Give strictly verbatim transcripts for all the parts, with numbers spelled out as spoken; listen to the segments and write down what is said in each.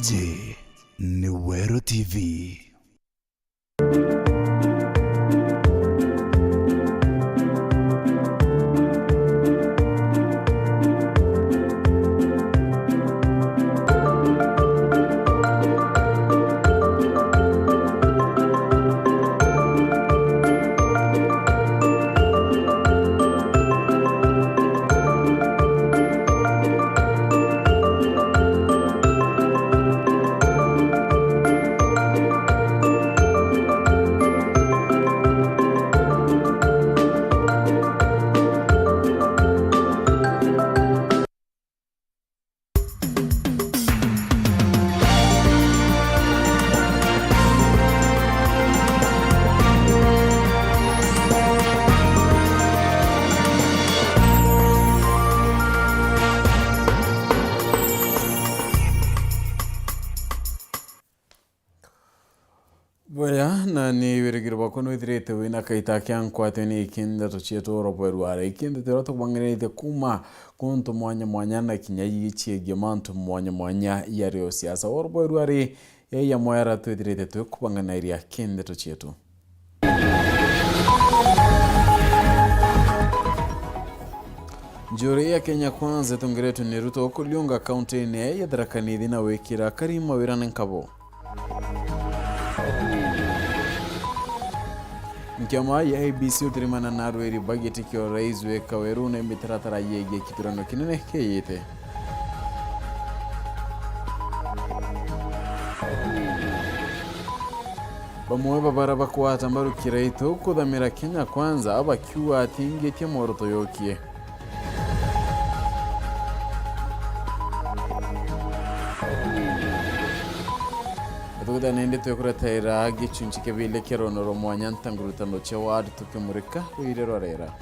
Iji ni Weru T V. Bwega, na ni wirigiro bwakwa nwithirite wina kaita kia nkwatio ni iki ndeto cietu oro bweru ara. Iki ndeto iria tukubanganiritie kuma kuntu mwanya mwanya na kinya ii ciegie mantu mwanya mwanya yari o siasa. Oro bweru ari, yai amwe ara twithirite twikubang'anairia ki ndeto cietu. Njuri ya Kenya Kwanza itongeretwe ni Ruto kuriunga kaunti-ini ya Tharaka Nithi na wikira akari mawirane nkabo. Nkiama ya I E B C utirimana na arwiri ba giti kia urais wika weru na mitaratara yegie kithurano kinene kiyite. Bamwe ba bara bakwata mbaru Kiraitu kuthamira Kenya Kwanza bakiuga atingitie mworoto yokie. Tukuthana indi twikuretera gichunchi kia bili kia rono rwa mwanya ntangurutano cia ward tukimurika ruire rwa rera.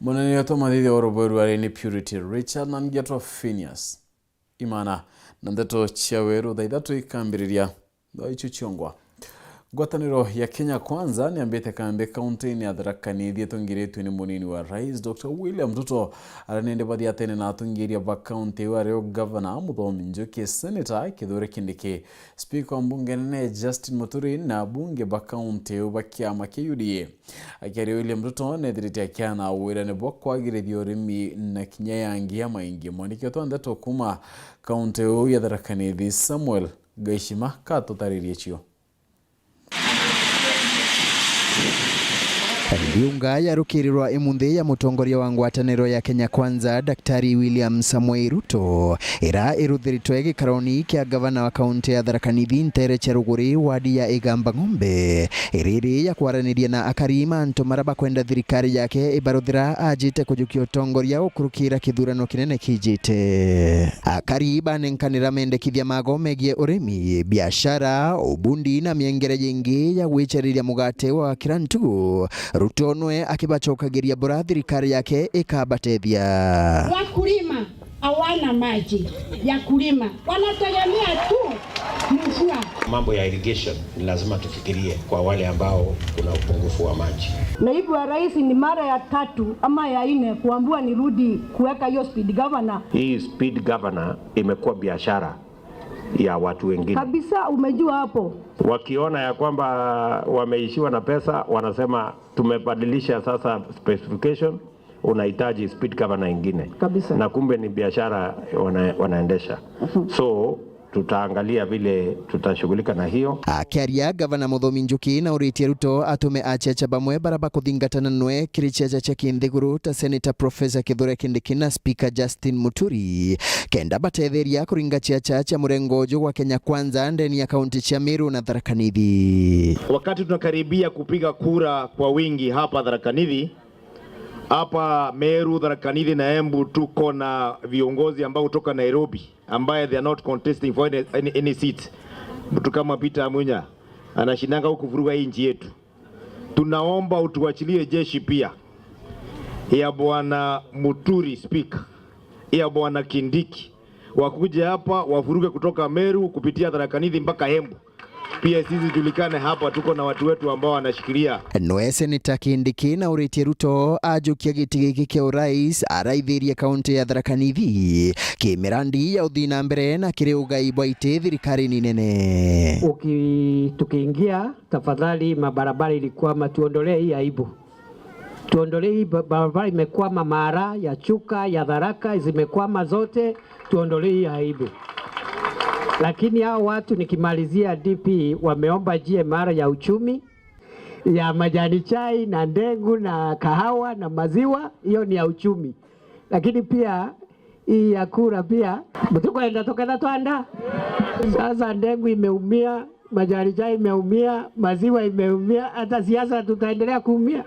Munene wetu mathithia wa rubweru ari ni Purity Richard na ngetwa Phineas Imana, na ndeto cia weru thaa ithatu ikambiriria. Thaa icio ciongwa. Ngwataniro ya Kenya Kwanza niambite kambi kaunti-ini ya Tharaka Nithi itongiritue ni munini wa rais, Doctor William Ruto, aria nindi bathiatene na atongiria ba kaunti iu ario gavana Muthomi Njuki, seneta Kithure Kindiki, spika wa mbunge nene Justin Muturi na abunge ba kaunti iu ba kiama kia U D A. Akiaria William Ruto nethirite akiana wirane bwa kwagirithia urimi na kinya yangi ya maingi. Mwandiki wetu wa ndeto kuma kaunti iu ya Tharaka Nithi, Samuel Gaishima, katutaririe cio. Ndiunga ya rukirirwa imunthi ya mutongoria wa ngwataniro ya Kenya Kwanza, Daktari William Samoei Ruto, ira iruthiritwe gikaroni kia gavana wa kaunti ya Tharaka Nithi ntere cia Ruguri, wadi ya Igamba Ng'ombe, iriri ya kwaraniria na akari mantu mara bakwenda thirikari yake ibaruthira ajite kujukia utongoria ukurukira kithurano kinene kijite. Akari banenkanira mendekithia mago megie urimi, biashara, ubundi na miengere yingi ya gwicariria mugate wa kira ntugu. Ruto nwe akibacokagiria bura thirikari yake ikabatethia. Wakulima hawana maji ya kulima, wanategemea tu mvua. Mambo ya irrigation ni lazima tufikirie kwa wale ambao kuna upungufu wa maji. Naibu wa Rais, ni mara ya tatu ama ya nne kuambiwa nirudi kuweka hiyo speed governor. Hii speed governor imekuwa biashara ya watu wengine. Kabisa, umejua hapo. Wakiona ya kwamba wameishiwa na pesa, wanasema, "Tumebadilisha sasa specification, unahitaji speed governor ingine." Kabisa. Na kumbe ni biashara wana-, wanaendesha. So, tutaangalia vile tutashughulika na hiyo. Akiaria, Gavana Muthomi Njuki nauritie Ruto atume acheche bamwe bara bakuthingatana nwe kiri cheche cha kinthiguru ta Senator Professor Kithure Kindiki na Speaker Justin Muturi, kenda batetheria kuringa cheche cha murengo uju gwa Kenya Kwanza ndeni ya kaunti cia Meru na Tharaka Nithi. Wakati tunakaribia kupiga kura kwa wingi hapa Tharaka Nithi, hapa Meru, Tharaka Nithi na Embu, tuko na viongozi ambao kutoka Nairobi, ambaye they are not contesting for any, any, any seat. Mtu kama Peter Amunya anashindanga huku kuvuruga hii nchi yetu. Tunaomba utuachilie jeshi pia ya Bwana Muturi, Speaker, ya Bwana Kindiki, wakuje hapa wavuruge kutoka Meru kupitia Tharaka Nithi mpaka Embu. Pia sisi tujulikane hapa, tuko na watu wetu ambao wanashikilia. Noe Seneta Kindiki na uritie Ruto ajukia giti giki kia urais araithirie kaunti ya Tharaka Nithi ki mirandi ya uthii na mbere na kiri ugai bwa iti thirikarine nene. Uki-, tukiingia, tafadhali, mabarabara ilikwama, tuondolee hii aibu. Tuondolee hii ba-, barabara imekwama, Maara, ya Chuka, ya Tharaka, zimekwama zote, tuondolee hii aibu. Lakini hao watu, nikimalizia, D P wameomba G M R ya uchumi, ya majani chai na ndengu na kahawa na maziwa, hiyo ni ya uchumi. Lakini pia hii ya kura pia, mtukwenda tuketha twanda. Sasa ndengu imeumia, majani chai imeumia, maziwa imeumia, hata siasa tutaendelea kuumia.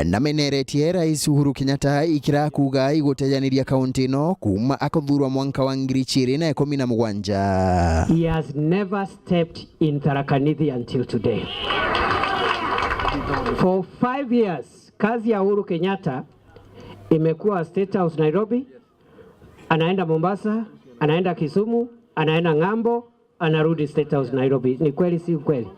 Nameneretie Rais Uhuru Kenyatta ikira kuuga igutejaniria kaunti ino kuuma akuthurwa mwanka wa ngiri igiri na ikumi na mugwanja. He has never stepped in Tharaka Nithi until today. For five years, kazi ya Uhuru Kenyatta imekuwa State House Nairobi, anaenda Mombasa, anaenda Kisumu, anaenda ng'ambo, anarudi State House Nairobi. Ni kweli, si ukweli?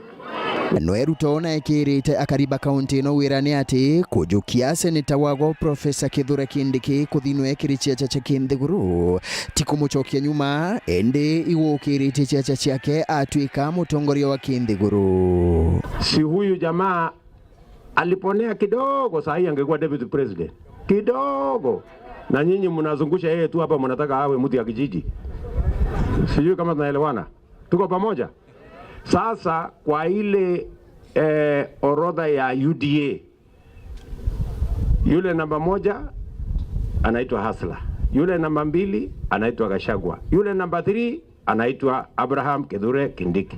Noe Ruto naekirite akari ba kaunti ino wirane ati kujukia seneta wagwo Professor Kithure Kindiki kuthi noe kiri ciaca cia kinthiguru ti kumucokia nyuma, indi igukiritie ciaca ciake atuika mutongoria wa kinthiguru. Si huyu jamaa aliponea kidogo, saa hii angekuwa deputy president. Kidogo. Na nyinyi mnazungusha yeye tu hapa, mnataka awe mtu ya kijiji. Sijui kama tunaelewana. Tuko pamoja? Sasa kwa ile, eh, orodha ya U D A, yule namba moja anaitwa Hasla. Yule namba mbili anaitwa Gachagua. Yule namba three anaitwa Abraham Kithure Kindiki.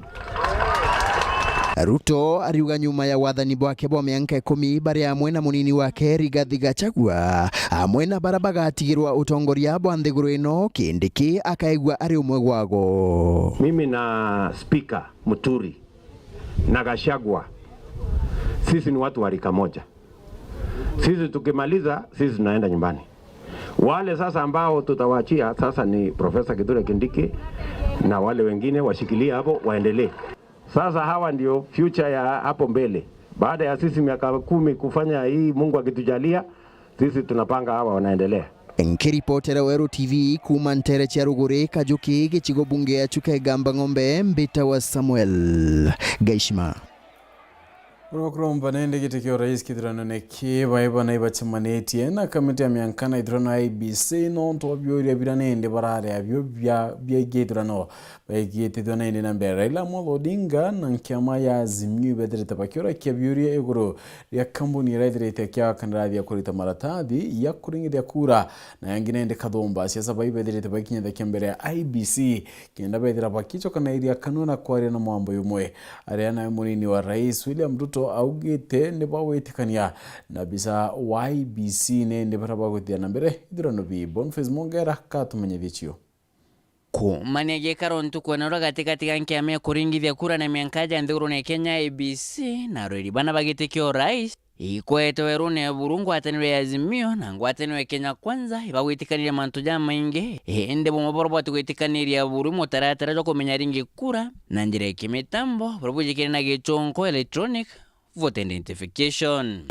Ruto ariuga nyuma ya wathani bwake bwa mianka ikumi, bari amwe na munini wake Rigathi Gachagua, amwe na bara bagatigirwa utongoria bwa nthiguru ino, Kindiki akaigua ari umwe gwago. Mimi na Speaker Muturi na Gachagua, sisi ni watu wa rika moja. Sisi tukimaliza, sisi tunaenda nyumbani. Wale sasa ambao tutawaachia sasa ni Professor Kithure Kindiki na wale wengine washikilie hapo, waendelee. Sasa hawa ndio future ya hapo mbele. Baada ya sisi miaka kumi kufanya hii, Mungu akitujalia, sisi tunapanga hawa wanaendelea. Nkiripotera Weru T V kuuma ntere cia Ruguri, Kajuki, gicigo bunge ya Chuka Igamba Ng'ombe, mbita wa Samuel Gaishima. Uria kuromba nende giti kia urais kithuranone ki, baiba na ibacemanitie na kamiti ya mianka na ithurano ya I E B C nontu bwa biuria bira nende barari abio bia, biegie ithurano baigitithua nende na mbere. Raila Amolo Odinga na nkiama ya Azimio ibethirite bakiurakia biuria iguru ria kambuni iria ithirite ikiaga kandarathi ya kurita maratathi ya kuringithia kura na yangi nende kathumba siasa bai bethirite bakinyithakia mbere ya I E B C kenda bethira bakicokanairia kanua na kwaria na mwambo jumwe. Aria nawe munini wa rais William Ruto augite ni bagwitikania na bisa wa I E B C nende baria bagwithia na mbere ithurano bii. Boniface Mongera katumenyithie cio. Kuumania gikaro ntuku ya narua gatigati ga nkiama ya kuringithia kura na mianka ja nthigurune ya Kenya, I E B C, na arwiri bana ba giti kia urais, ikwete werune ya buru ngwataniro ya Azimio na ngwataniro ya Kenya Kwanza ibagwitikanire mantu jamaingi, indi bumwe bwao bwati gwitikaniria buru mutaratara jwa kumenya ringi kura na njira ya kimitambo, buria bwijikire na gichonko, electronic voter identification.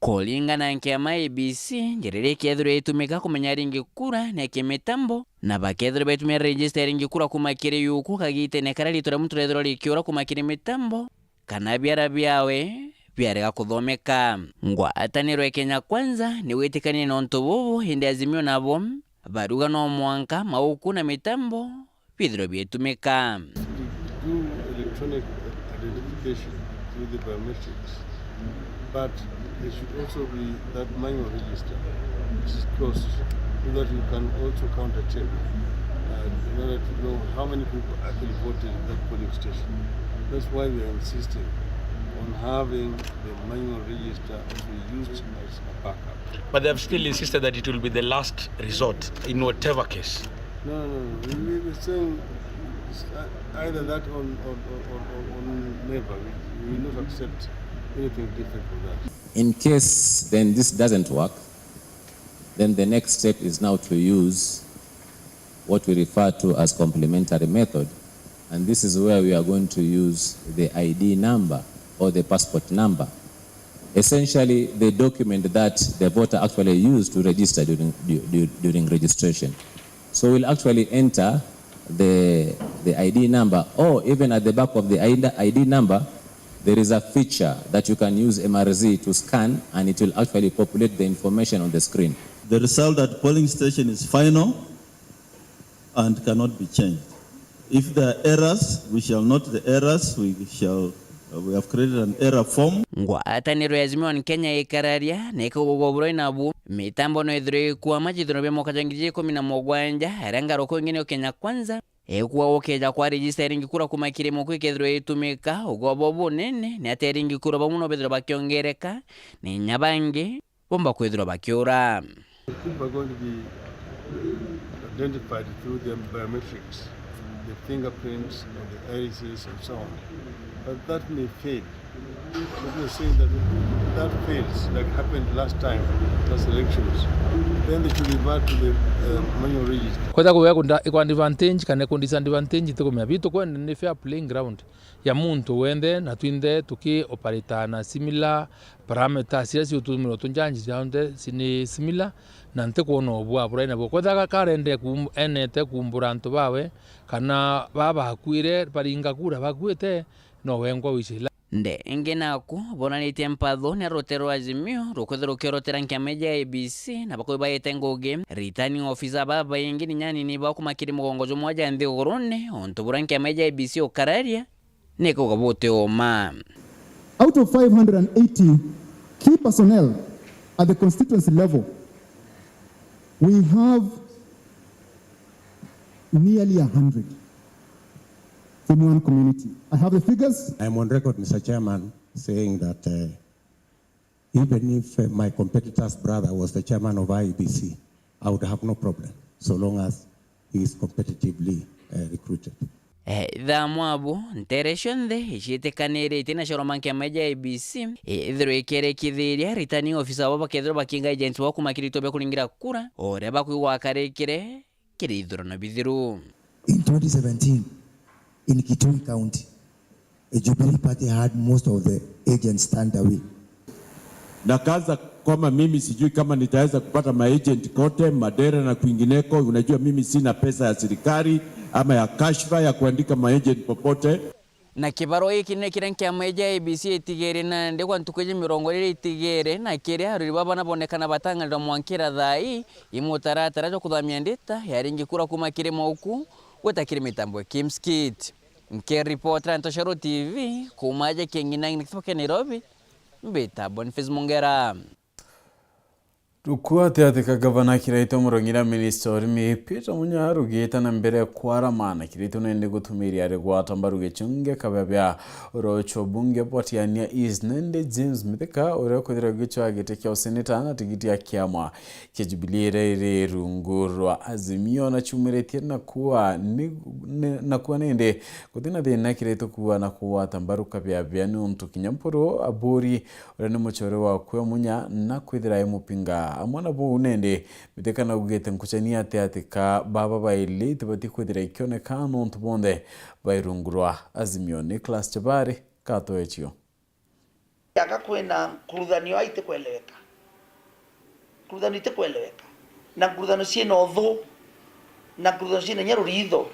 Kuringana na nkiama ya I E B C, njira iria ikethirwa itumika kumenya ringi kura ni ya kimitambo, na bakethirwa baitumira register ya ringi kura kuma kiri yuku kagitene karia riitwa ria muntu riethirwa rikiura kuma kiri mitambo, kana biara biawe biarega kuthomeka. Ngwataniro ya Kenya Kwanza ni witikanie na untu bubu, indi Azimio nabo bariuga no mwanka mauku na mitambo biithirwe biitumika. We do electronic identification through the biometrics, but there should also be that manual register which is closed so that you can also counter check, uh, in order to know how many people actually voted in that polling station. That's why we are insisting on having the manual register also used as a backup. But they have still insisted that it will be the last resort in whatever case. No, no, no. We, we, we're saying it's, uh, either that or, or, or, or, or, or never. We, we will not accept anything different from that. In case then this doesn't work, then the next step is now to use what we refer to as complementary method, And this is where we are going to use the I D number or the passport number, essentially the document that the voter actually used to register during, du- du- during registration. So we'll actually enter the, the I D number, or even at the back of the I D, I D number, there is a feature that you can use M R Z to scan, and it will actually populate the information on the screen. The result at polling station is final and cannot be changed. If there are errors, we shall note the errors, we shall, we have created an error form. Ngwataniro ya Azimio One Kenya ikararia na ikaugagwa burai nabu mitambo no ithirwe ikwama jithiro bia mwaka jwa ngiri ikumi na mugwanja, aria ngaruku ingi ni Kenya Kwanza ikuwa gukeja kwa register ya iringi kura kuma kiri muku ikethirwa itumika. Ugobo bunene ni ati aringi kura bamwe no bethirwa bakiongereka, na inya bangi bomba kwithirwa bakiura. People are going to be identified through their biometrics, the fingerprints and the irises and so on. But that may fade. People are saying that if that fails, like happened last time, last elections, then they should revert to the uh, manual register. Kwetha kuwea kunda ikwa advantage kana ku disadvantage, tikumenya bitu kwenda ni fair playing ground ya muntu wenthe, na twinthe tuki operate na similar parameters iria ciutumirwo tu judge cionthe ci ni similar, na ntikwona ubua burai nabo. Kwetha ga karende kum- enete kumbura antu bawe, kana baba bakuire baringa kura bakuite, no wengwa wici ila. Nde ingi naku bonanitie mpatho ni rute rwa Azimio rukwithirwa rukiorotera nkiama ija I E B C na bakubi baite ngugi, returning officer babaingi ni nyanini bakumakiri mugongo jumwe ja nthigurune, untu buria nkiama ija I E B C ukararia ni kuga buti uma. Out of five hundred and eighty key personnel at the constituency level, we have nearly a hundred from one community. I have the figures. I'm on record, Mister Chairman, saying that uh, even if uh, my competitor's brother was the chairman of I E B C, I would have no problem so long as he is competitively uh, recruited. Ithamu abu, ntere cionthe iciitikaniritie na ciaroma nkiama ija I E B C ithirwe ikierekithiria returning officer babo bakethirwa bakinga agents bao kumakiri itwe bia kuringira kura, uria bakwigwa akarikire kiri ithurano bithiru. In twenty seventeen, in Kitui County, the Jubilee Party had most of the agents turned away. Nakaanza kwama mimi sijui kama nitaweza kupata maagent kote Madera na kwingineko. Unajua mimi sina pesa ya serikali ama ya kashfa ya kuandika maagent popote. Na kibarua giki ni kiria nkiama ija I E B C itigere nandi kwa ntuku iji mirongo iri itigere, na kiria aruri baba na bonekana batang'arirwa mwankira thaa ii, i mutaratara jwa kuthamia ndita ya aringi kura kuma kiri mauku gwita kiri mitambo ya Kimskit. Nkiripotera Ntoshero T V kuma aja Kieng'inang'i na Kithumo kia Nairobi, mbita Boniface Mungera. Rukuate ati ka gavana Kiraitu Murungi na minista urimi Peter Munya rugite na mbere kwarama na Kiraitu nende gutumiria ari gwata mbaru gichunge kabebea urocho bunge bwa Tigania East nende James Mithika uria ukwithirwa gichwa giti kia useneta na tigiti ya kiama kia Jubilee iria iri rungu rwa Azimio na chumiritie na kuwa ni, ni, na kuwa nende gutina thina Kiraitu kuwa na kugwata mbaru kabebea niuntu kinya mpuru aburi uria ni muchore wa kwe Munya na kwithira e mupinga. Amwe na buu nende, Mithika naugite nkuchania ati ati ka baba baili itibati kwithira ikioneka nontu bonthe bai rungu rwa Azimio. Nicholas Chabari, Kato Echio. Aka kwina nkuruthanio ai itikweleweka. Nkuruthanio itikweleweka. Na nkuruthanio ciina uthu. Na nkuruthanio ciina inya ruritho.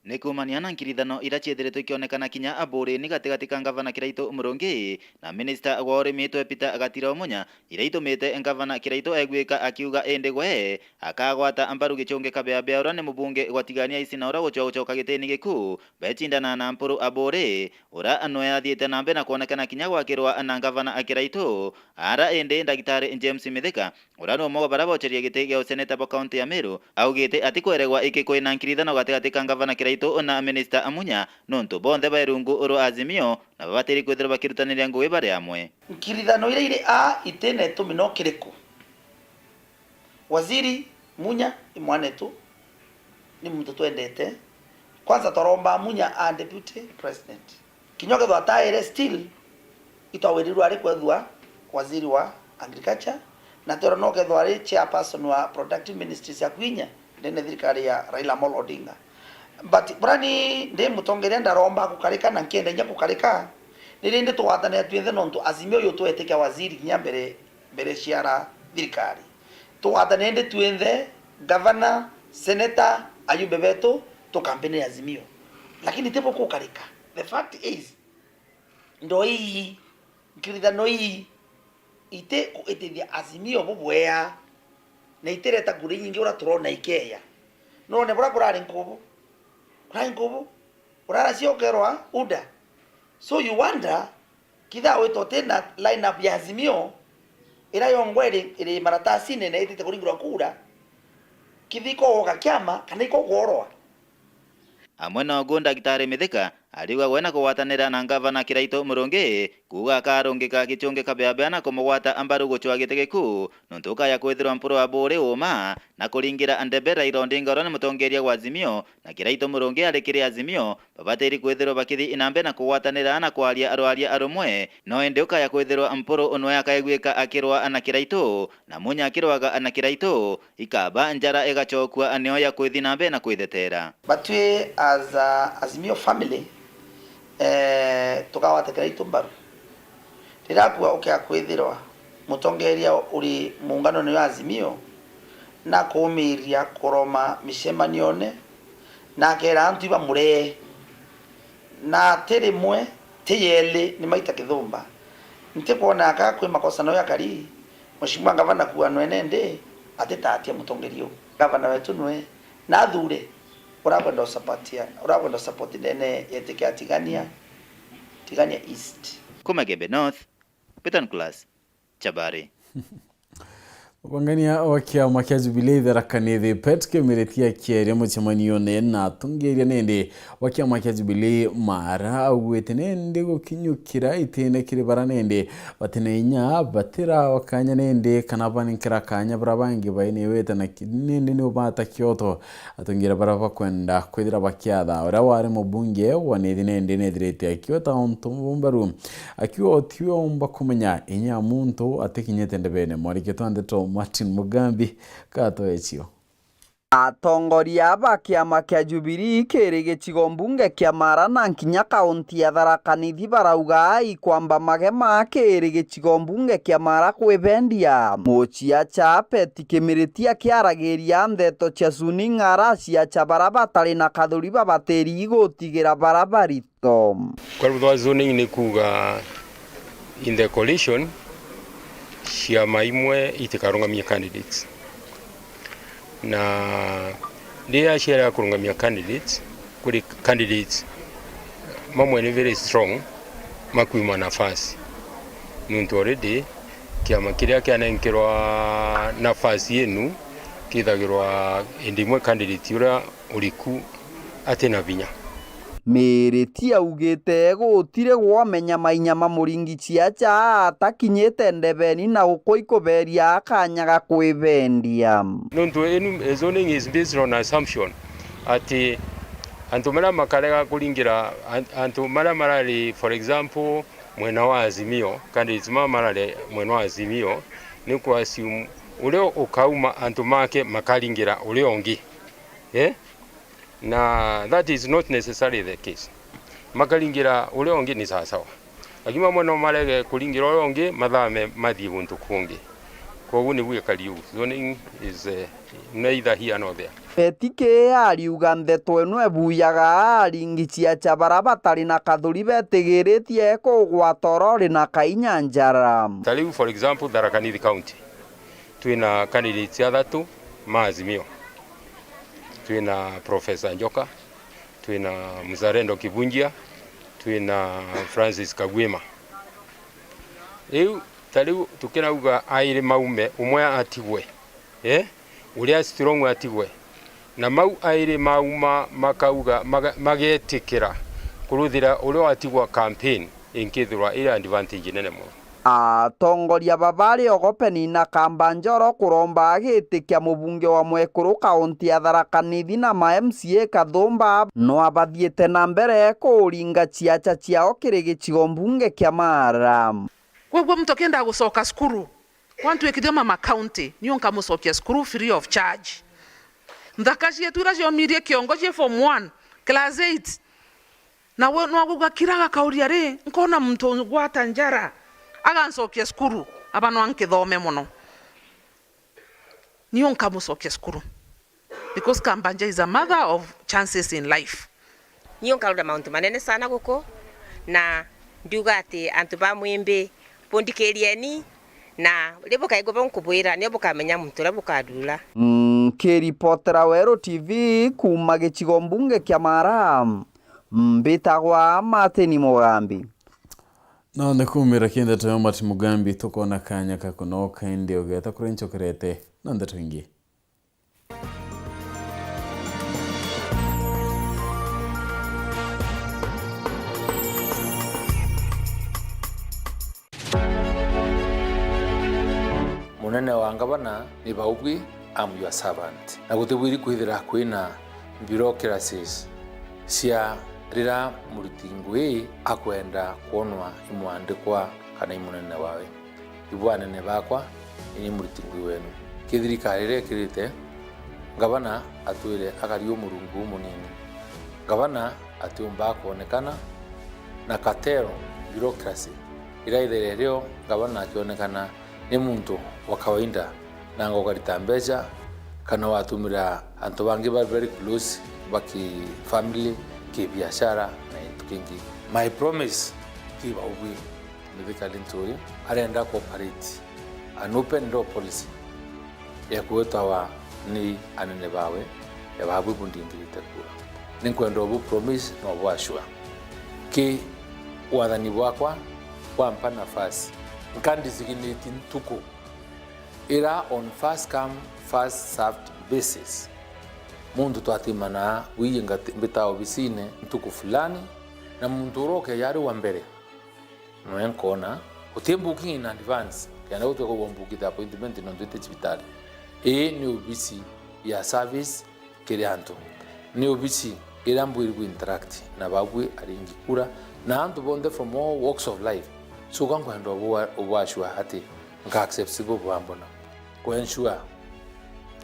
Ni kuumania na nkirithano iria ciethiritwe ikionekana kinya aburine gatigati ka ngavana Kiraitu Murungi na minista wa urimi twe Peter Gatiro Munya, iria itumite ngavana Kiraitu aiguika akiuga indi gwe akagwata mbaru gichungi kabebea uria ni mubunge gwa Tigania East na uria guchwa guchoka gitini giku becindana na Mpuru Aburi, uria nwe athiite na mbere na kwonekana kinya gwakirwa na ngavana Kiraitu. Ara indi Ndagitari James Mithika, uria ni umwe wa baria bocherie giti gia useneta bwa kaunti ya Meru, augite atikweregwa iki kwina nkirithano gatigati ka ngavana Kiraitu na minista Munya, nontu bonthe bai rungu rwa Azimio na babatiri kwithirwa bakirutaniria ngugi bari amwe. Nkirithano iria iri aa itina itumi no kiriku? Waziri Munya i mwanetu, ni muntu twendete. Kwanza twaromba Munya a deputy president. Kinya ukethwa ataire, still itwawirirwe ari kwethwa waziri wa agriculture, na twirwa no ukethwa ari chairperson wa productive ministries ya kwinya ndene thirikari ya Raila Amolo Odinga. But burani ndi mutongeria ndaromba kukarika na nkienda inya kukarika, ni rindi tugwatanira twinthe nontu Azimio uyu twetikia waziri kinya mbere, mbere ciara thirikari. Tugwatanire ndi twinthe, gavana, senator, ayumbe betu, tukampeni Azimio. Lakini tibo kukarika. The fact is, ndo ii, nkirithano ii, iti kuitithia Azimio bubwea, na itireta kura inyingi ura turona ikeeya. None bura kurari nkubu? Kurari nkubu? Urara cio ukerwa UDA. So you wonder, kitha witwa uti na line up ya Azimio, ira yongwa iri, iri maratasine na itite kuringirwa kura, kithi ikogoka kiama kana ikogoorwa? Amwe na ugu, Ndagitari Mithika ariuga we na kugwatanira na Ngavana Kiraitu Murungi kuuga akarungika Gichungi Kabeabea na kumugwata mbaru gucwa giti gikuu, nontu ukaya kwithirwa Mpuru wa Buuri uuma na kuringira ndebe Raila Odinga uria ni mutongeria wa Azimio, na Kiraitu Murungi ari kiri Azimio, babatiri kwithirwa bakithi na mbere na kugwatanira na kwaria rwaria rumwe, no indi ukaya kwithirwa Mpuru nwe akaigwika akirwa na Kiraitu, na Munya akirwaga na Kiraitu, ikaba njara igacokua nio ya kwithi na mbere na kwithetera. Batwi as a Azimio family, eh, tukagwata Kiraitu mbaru. Riria akua ukea kwithirwa mutongeria uri muunganone jwa Azimio, na kuumiria kuroma micemanione, na akeera antu ibamuree. Na ti rimwe, ti yeeli, ni maita kithumba. Ntikwona aka kwi makosa no yakari, Mheshimiwa Ngavana kuuga nwe nende atitatia mutongeria uu. Ngavana wetu nwe na athure urakwenda usapatia, urakwenda usapoti ndene yetike ya Tigania, Tigania East. Kuma Gembe North, Peter Nicholas, Chabari. Mubangania wa kiama kia Jubilee Tharaka Nithi Pet Kimiritia akieria mucemanione na atongeria nindi wa kiama kia Jubilee Maara augwite nindi gukinyukira itine kiri bara nindi bati na inya, batirawa kanya nindi kana banenkera kanya bara bangi bainiwite na ki-, nindi ni ubata kioto atongeria bara bakwenda kwithira bakiatha. Uria wari mubunge wa Nithi nindi nethirite akiota untu bumbaru akiuga utiumba kumenya inya ya muntu atikinyite ndebene. Mwarikitwa ndeto Martin Mugambi, katoecio. Atongoria ba kiama kia Jubilee kiri gicigo mbunge kia Maara na nkinya kaunti ya Tharaka Nithi barauga ikwamba magema kiri gicigo mbunge kia Maara kwibendia. Muciacha Peti Kimiritia akiaragiria ndeto cia Suni Ng'ara, aciacha bara batari na kathuri babatiri gutigira bara bari Tom. Kwa rutha zoning ni kuuga in the coalition, ciama imwe itikarungamia candidates. Na riria ciarega kurungamia candidates, kuri candidates mamwe ni very strong, makwima nafasi. Nontu already kiama kiria kianenkerwa nafasi inu kithagirwa indi imwe candidate uria uriku ati na vinya. Miriti augite gutiri gwamenya mainya ma Muringi Ciacha atakinyite ndebeni na gukui kuberia kanya ga kwibendia. Nontu inu, eh, zoning is based on assumption ati antu maria makarega kuringira an-, antu maria marari, for example, mwena wa Azimio, candidates mama marari mwena wa Azimio, ni ku assume uria ukauma antu make makaringira uria ungi. Eh? Na that is not necessarily the case. Makaringira uria ungi ni sawasawa. Lakini mamwe no marege kuringira uria ungi, mathame mathii guntu kungi. Koguo nibu gikari uu. Zoning is, eh, neither here nor there. Betiki ariuga ndeto ino ebuyaga aringi Ciacha bara batari na kathuri betigiritie kugwata urori na kainya njara. Ta riu, for example, Tharaka Nithi County, twina candidates athatu ma Azimio. Twina Professor Njoka, twina Mzalendo Kibunjia, twina Francis Kagwima. Riu, ta riu tukirauga airi maume, umwe atigwe, eh? Uria strong atigwe. Na mau airi mauma makauga, maga-, magetikira kuruthira uria watigwa campaign, inkithirwa iri advantage nene muno. Atongoria baba ari ogo Penina Kamba Njoro kuromba giti kia mubunge wa Mwekuru kaunti ya Tharaka Nithi na ma M C A kathumba no abathiite na mbere kuringa ciacha ciao kiri gicigo mbunge kia Maara. Kwoguo muntu akienda gucoka cukuru, kwa ntwikithio mama county, niu nkamucokia cukuru free of charge. Nthaka cietu iria ciomirie kiongo cie form one, class eight. Na we nwagugakiraga kauria ri, nkona muntu ngwata njara, agancokia cukuru, aba nwa nkithome mono. Nio nkamucokia cukuru. Because Kambanja is a mother of chances in life. Nio nkarora mauntu manene sana guku, na ndiuga ati antu ba Mwimbi, bundikirieni, na ri bukaigua bau nkubwira, nio bukamenya muntu uria bukadura. Nkiripotera Weru T V kuuma gicigo mbunge kia Mara, mbitagwa Martin Mugambi. Na ni kumira kinde tuyo Martin Mugambi, tukona kanya ka kunoka indi ugeta kuria ncokerete na ndeto ingi. Munene wa ngavana ni baubwi, "I'm your servant." Na gutibwiri kwithira kwina bureaucracies cia rira muriti ngui akwenda kwonwa i mwandikwa kana i munene wawe. Ibu anene bakwa, ini muriti ngui wenu. Ki thirikari iria ikirite, ngavana atwire akari u murungu umunini. Ngavana atiumba kwonekana na cartel, bureaucracy, iraithaira irio ngavana akionekana ni muntu wa kawaida, nanga ukarita mbeca, kana watumira antu bangi ba very close, ba ki family, ki biashara, na gintu kingi. My promise ki baubwi. Mithika Linturi arenda ku operate an open door policy ya kwitawa ni anene bawe, ya babu bundingirite kura. Ninkwenda ubu promise na ubu assure. Ki wathani bwakwa bwampa nafasi, nka designate ntuku ira on first come, first served basis. Muntu twatimana, wii ngati-, mbita obisine ntuku fulani, na muntu uria ukeja ari wa mbere, noe nkona, uti booking in advance, kenda gutwe kugwa mbuki ta appointment nontu iti cibitari. Ii ni obisi ya service kiri antu. Ni obisi iria mbwiri ku interact na babui aringi kura, na antu bonthe from all walks of life. So, ka nkwenda ubu-, ubu assure ati nka accessible bwambona. Ku ensure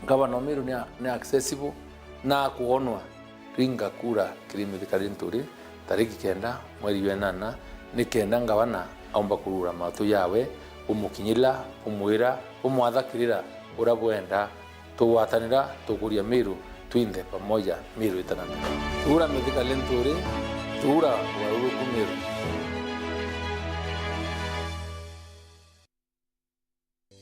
ngavana o Meru ni a-, ni accessible na akuonwa. Ringa kura kiri Mithika Linturi tariki kenda mweri jwa inana, ni kenda ngavana aumba kurura matu jawe, bumukinyira, bumwira, bumwathakirira uria bwenda. Tugwatanira, tukuria Meru twinthe pamoja, Meru itananthira. Thuura Mithika Linturi, thuura ugaruruku Meru.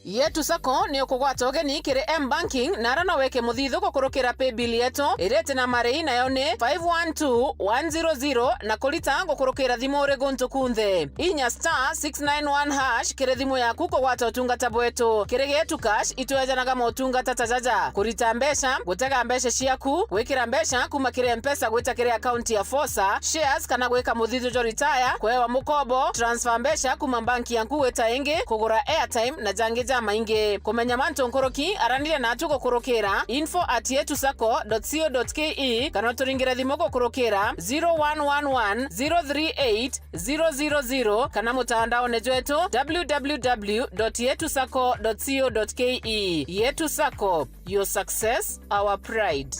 Yetu Sacco ni ukugwata ugeni kiri M-Banking, na ara no wike muthithu gukurukira paybill yetu iriti na marei, nayo ni five one two one zero zero, na kurita gukurukira thimu uri guntu kunthe. Inya star six nine one hash kiri thimu yaku kugwata utungata bwetu. Kiri Getu Cash, itwejanaga motungata ta jaja: kurita mbeca, gutega mbeca ciaku, gwikira mbeca kuma kiri M-Pesa gwita kiri akaunti ya Fosa, shares kana gwika muthithu jwa retire, kuewa mukobo, transfer mbeca kuma banki yaku gwita ingi, kugura airtime na jangi jamaingi. Kumenya mantu nkuruki, araniria natu gukurukira info at yetu sacco dot co dot ke kana uturingire thimu gukurukira zero one one one zero three eight zero zero zero kana mutandaone jwetu w w w dot yetu sacco dot co dot ke. Yetu Sacco, your success, our pride.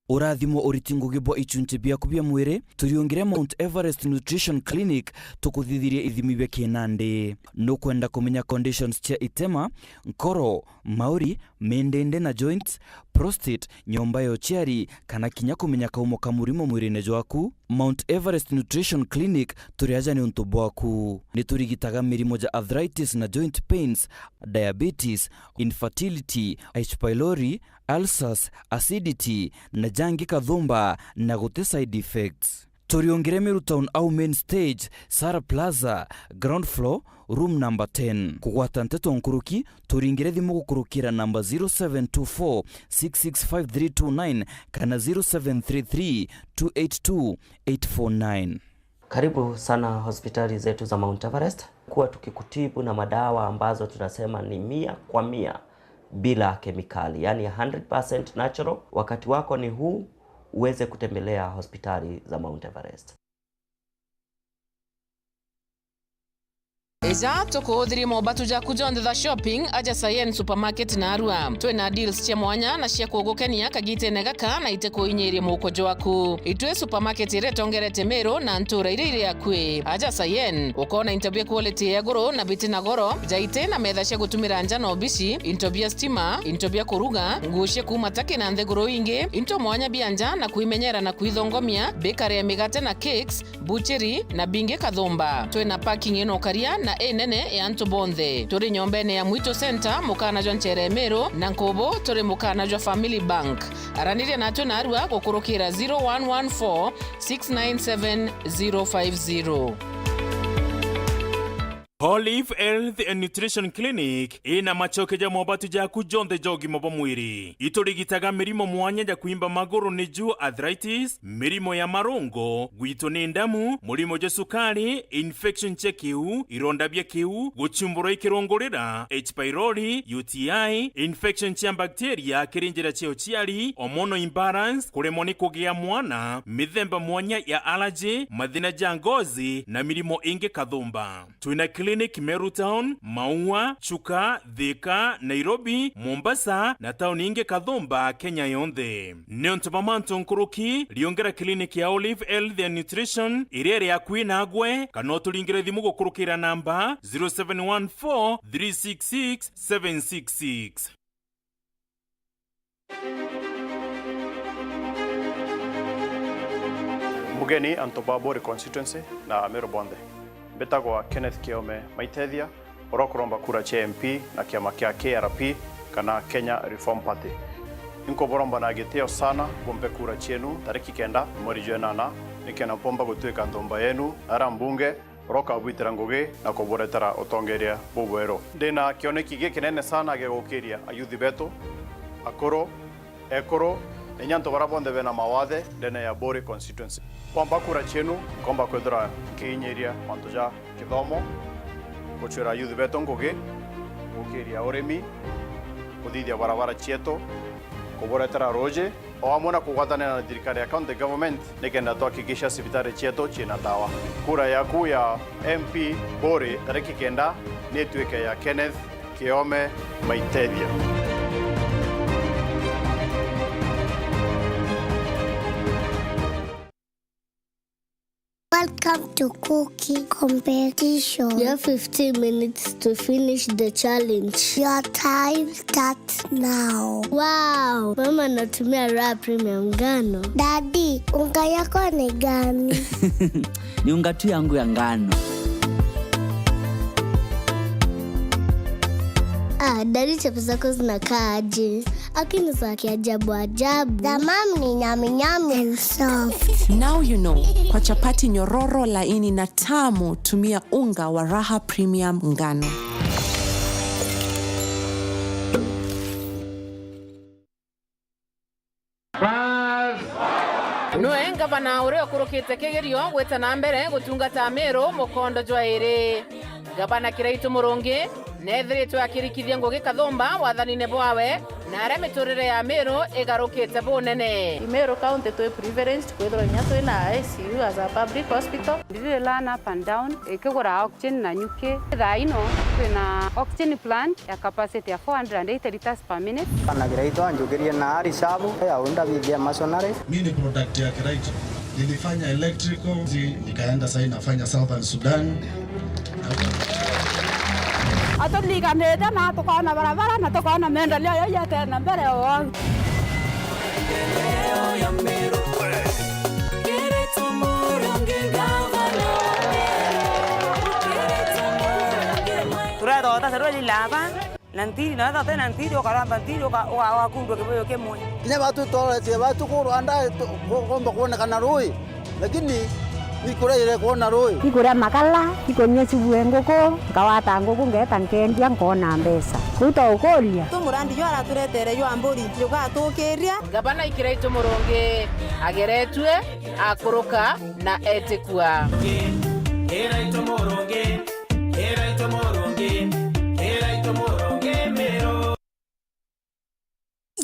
Urathimo uriti ngugi bwa ichunchi biaku bia mwiri, turiungire Mount Everest Nutrition Clinic, tukuthithirie ithimi bia kinandi. Nukwenda kumenya conditions cia itema, nkoro, mauri, mindindi na joints, prostate, nyomba ya uciari, kana kinya kumenya kaumo ka murimo mwirine jwaku? Mount Everest Nutrition Clinic turi aja niuntu bwaku. Niturigitaga mirimo ja arthritis na joint pains, diabetes, infertility, H. pylori, ulcers, acidity, na jangi kathumba, na guti side effects. Turiungire Meru Town au main stage, Sara Plaza, ground floor, room number ten. Kugwata nteto nkuruki, turingire thimu gukurukira namba zero seven two four six six five three two nine kana zero seven three three two eight two eight four nine. Karibu sana hospitali zetu za Mount Everest. Kuwa tukikutibu na madawa ambazo tunasema ni mia kwa mia bila kemikali, yani hundred percent natural. Wakati wako ni huu, uweze kutembelea hospitali za Mount Everest. Eja tukuuthirie mobatu jaku jonthe ja shopping aja Sayen Supermarket narua. Twina deals cia mwanya na cia kugukenia kagitene gaka na itikuinyiria muuko jwaku. Itwi supermarket iria itongerete Meru na ntura iria iri akui. Aja Sayen, ukoona into bia quality ya iguru na biti na goro, jaiti na metha cia gutumira nja na obici, into bia stima, into bia kuruga, nguo cia kuuma Turkey na nthiguru ingi, into mwanya bia nja na kwimenyera na kwithongomia, bakery ya migate na cakes, bucheri na bingi Kathumba. Twina parking ino karia na inene ya antu bonthe. Turi nyombene ya Mwitu Center, mukana jwa nchere Meru, na nkubu turi mukana jwa Family Bank. Araniria natwe narua gukurukira zero one one four six nine seven zero five zero. Olive Health and Nutrition Clinic ina macoke ja mobatu jaku jonthe ja ugima bwa mwiri. Iturigitaga mirimo mwanya ja kwimba maguru niju arthritis, mirimo ya marungo, gwitwo ni ndamu, murimo jwa sukari, infection cia kiu, ironda bia kiu, guchumburwa ikirungurira, H pylori, U T I, infection cia bacteria kiri njira cia uciari, hormonal imbalance, kuremwa ni kugia mwana, mithemba mwanya ya allergy, mathina ja ngozi na mirimo ingi Kathumba. Twina clinic Meru Town, Maua, Chuka, Thika, Nairobi, Mombasa na tauni ingi Kathumba Kenya yonthe. Niuntu bwa mantu nkuruki, riungera clinic ya Olive Health and Nutrition iria iri akui nagwe, kana uturingire thimu gukurukira namba zero seven one four three six six seven six six. Mugeni antu ba Buri constituency na Ameru bonthe. Mbitagwa Kenneth Kiome Maitethia, uria ukuromba kura cia M P na kiama kia K R P kana Kenya Reform Party. Inkuburomba na gitio sana bumpe kura cienu tariki kenda mweri jwa inana, nikenda mpomba gutuika nthumba yenu na aria mbunge uria ukabwitira ngugi na kuburetera utongeria bubweru. Ndina kioneki gikinene sana gia gukiria ayuthi betu, akuru, ekuru, na inya antu baria bonthe bena mawathe ndene ya Buri constituency. Kwamba kura cienu, nkomba kwithira nkiinyiria mantu ja kithomo, gucwira ayuthi betu ngugi, gukiria urimi, kuthithia barabara cietu, kuburetera ruuji, o amwe na kugwatanira na thirikari ya county government nikenda twakikisha cibitari cietu ciina ndawa. Kura yaku ya M P Buri tariki kenda ni ituike ya Kenneth Kiome Maitethia. Welcome to cooking competition. You have fifteen minutes to finish the challenge. Your time starts now. Wow, mama anatumia Raha Premium ngano. Daddy, unga yako ni gani? Ni unga tu yangu ya ngano. Ah, daddy, chapo zako zinakaa aje? Lakini za kiajabu ajabu. Za mam ni nyami nyami and soft. Now you know. Kwa chapati nyororo, laini na tamu, tumia unga wa Raha Premium ngano. Niwe ngavana uria ukurukite kigerio gwita na mbere gutungata Meru mukondo jwa iri. Gavana Kiraitu Murungi neethiritwe akirikithia ngugi kathumba wathanine bwawe, na aria miturire ya Meru igarukite bunene. I Meru County twi privileged kwithirwa inya twina I C U as a public hospital. Ndiri run up and down, ikigura oxygen na nyuki. Thaa ino twina oxygen plant ya capacity ya four hundred and eighty liters per minute. Bana Kiraitu anjukirie na ari shabu ya undabithia masonary. Mi ni product ya Kiraitu. Nilifanya electrical, nikaenda sasa nafanya Southern Sudan. Aturiganite na tukoona barabara na tukoona maendeleo yau yatena mbere o. Turetha utasarua lilaba. Na ntiri, na wethira utina ntiri, ukaromba ntiri, uka-, uka-, ugakundua kibuyu kimwe. Kinya batu twaretie batu ku Rwanda, tu-, ku-, kumba kwonekana rui, lakini ni kuria ire kwona rui. Ikuria makala, ikunyua subu e nguku, nkawata nguku, ngeeta nkendia, nkoona mbeca. Kuu twaukuria. Tu murandi jwa araturetere jwa mburi, jugatukiria. Ngavana Kiraitu Murungi ageretue, akuruka na etikua. Kiraitu Murungi.